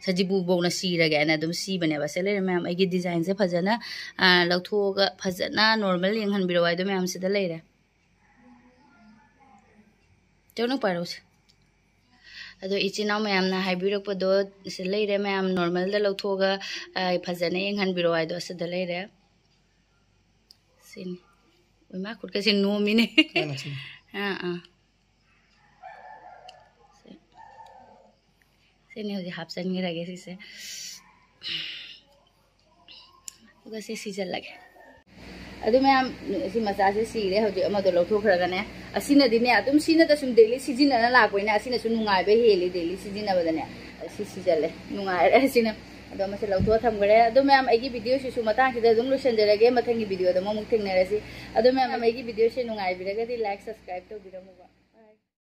ꯁꯖꯤꯕꯨꯐꯧꯅ ꯁꯤꯔꯒꯦꯅ ꯑꯗꯨꯝ ꯁꯤꯕꯅꯦꯕ꯫ ꯁꯦ ꯂꯩꯔꯦ ꯃꯌꯥꯝ, ꯑꯩꯒꯤ ꯗꯤꯖꯥꯏꯟꯁꯦ ꯐꯖꯅ, ꯑ, ꯂꯧꯊꯣꯛꯑꯒ ꯐꯖꯅ ꯅꯣꯔꯃꯦꯜ ꯌꯦꯡꯍꯟꯕꯤꯔꯛꯑꯣ ꯍꯥꯏꯗꯣ ꯃꯌꯥꯝꯁꯤꯗ ꯂꯩꯔꯦ꯫ ꯇꯧꯅꯨ ꯄꯥꯏꯔꯛꯎꯁꯦ꯫ ꯑꯗꯣ ꯏꯆꯤꯟ ꯏꯅꯥꯎ ꯃꯌꯥꯝꯅ ꯍꯥꯏꯕꯤꯔꯛꯄꯗꯣ ꯁꯤꯗ ꯂꯩꯔꯦ ꯃꯌꯥꯝ, ꯅꯣꯔꯃꯦꯜꯗ ꯂꯧꯊꯣꯛꯑꯒ ꯐꯖꯅ ꯌꯦꯡꯍꯟꯕꯤꯔꯣ ꯍꯥꯏꯗꯣ ꯁꯤꯗ ꯂꯩꯔꯦ꯫ ꯁꯤꯅꯤ꯫ ꯏꯃꯥ ꯈꯨꯠꯀꯁꯦ ꯅꯣꯝꯃꯤꯅꯦ꯫ ꯑꯥ ꯑꯥ꯫ ꯁꯤꯅꯤ ꯍꯧꯖꯤꯛ ꯍꯥꯞꯆꯤꯟꯈꯤꯔꯒꯦ ꯁꯤꯁꯦ꯫ ꯑꯗꯨꯒ ꯁꯤ ꯁꯤꯖꯜꯂꯒꯦ꯫ ꯑꯗꯨ ꯃꯌꯥꯝ, ꯁꯤ ꯃꯆꯥꯁꯦ ꯁꯤꯔꯦ꯫ ꯍꯧꯖꯤꯛ ꯑꯃꯗꯣ ꯂꯧꯊꯣꯛꯈ꯭ꯔꯒꯅꯦ, ꯑꯁꯤꯅꯗꯤꯅꯦ ꯑꯗꯨꯝ ꯁꯤꯅꯗ ꯁꯨꯝ ꯗꯦꯂꯤ ꯁꯤꯖꯤꯟꯅꯅ ꯂꯥꯛꯄꯅꯤꯅ ꯑꯁꯤꯅꯁꯨ ꯅꯨꯡꯉꯥꯏꯕ ꯍꯦꯜꯂꯤ ꯗꯦꯂꯤ ꯁꯤꯖꯤꯟꯅꯕꯗꯅꯦ꯫ ꯁꯤ ꯁꯤꯖꯜꯂꯦ, ꯅꯨꯡꯉꯥꯏꯔꯦ ꯁꯤꯅ꯫ ꯑꯗꯣ ꯃꯁꯤ ꯂꯧꯊꯣꯛꯑ ꯊꯝꯈ꯭ꯔꯦ꯫ ꯑꯗꯣ ꯃꯌꯥꯝ, ꯑꯩꯒꯤ ꯚꯤꯗꯤꯑꯣꯁꯤꯁꯨ ꯃꯇꯥꯡꯁꯤꯗ ꯑꯗꯨꯝ ꯂꯣꯏꯁꯤꯟꯖꯔꯒꯦ꯫ ꯃꯊꯪꯒꯤ ꯚꯤꯗꯤꯑꯣꯗ ꯑꯃꯨꯛ ꯊꯦꯡꯅꯔꯁꯤ꯫ ꯑꯗꯣ ꯃꯌꯥꯝ, ꯑꯩꯒꯤ ꯚꯤꯗꯤꯑꯣꯁꯦ ꯅꯨꯡꯉꯥꯏꯕꯤꯔꯒꯗꯤ ꯂꯥꯏꯛ, ꯁꯕꯁꯀ꯭ꯔꯥꯏꯕ ꯇꯧꯕꯤꯔꯝꯃꯨꯕ꯫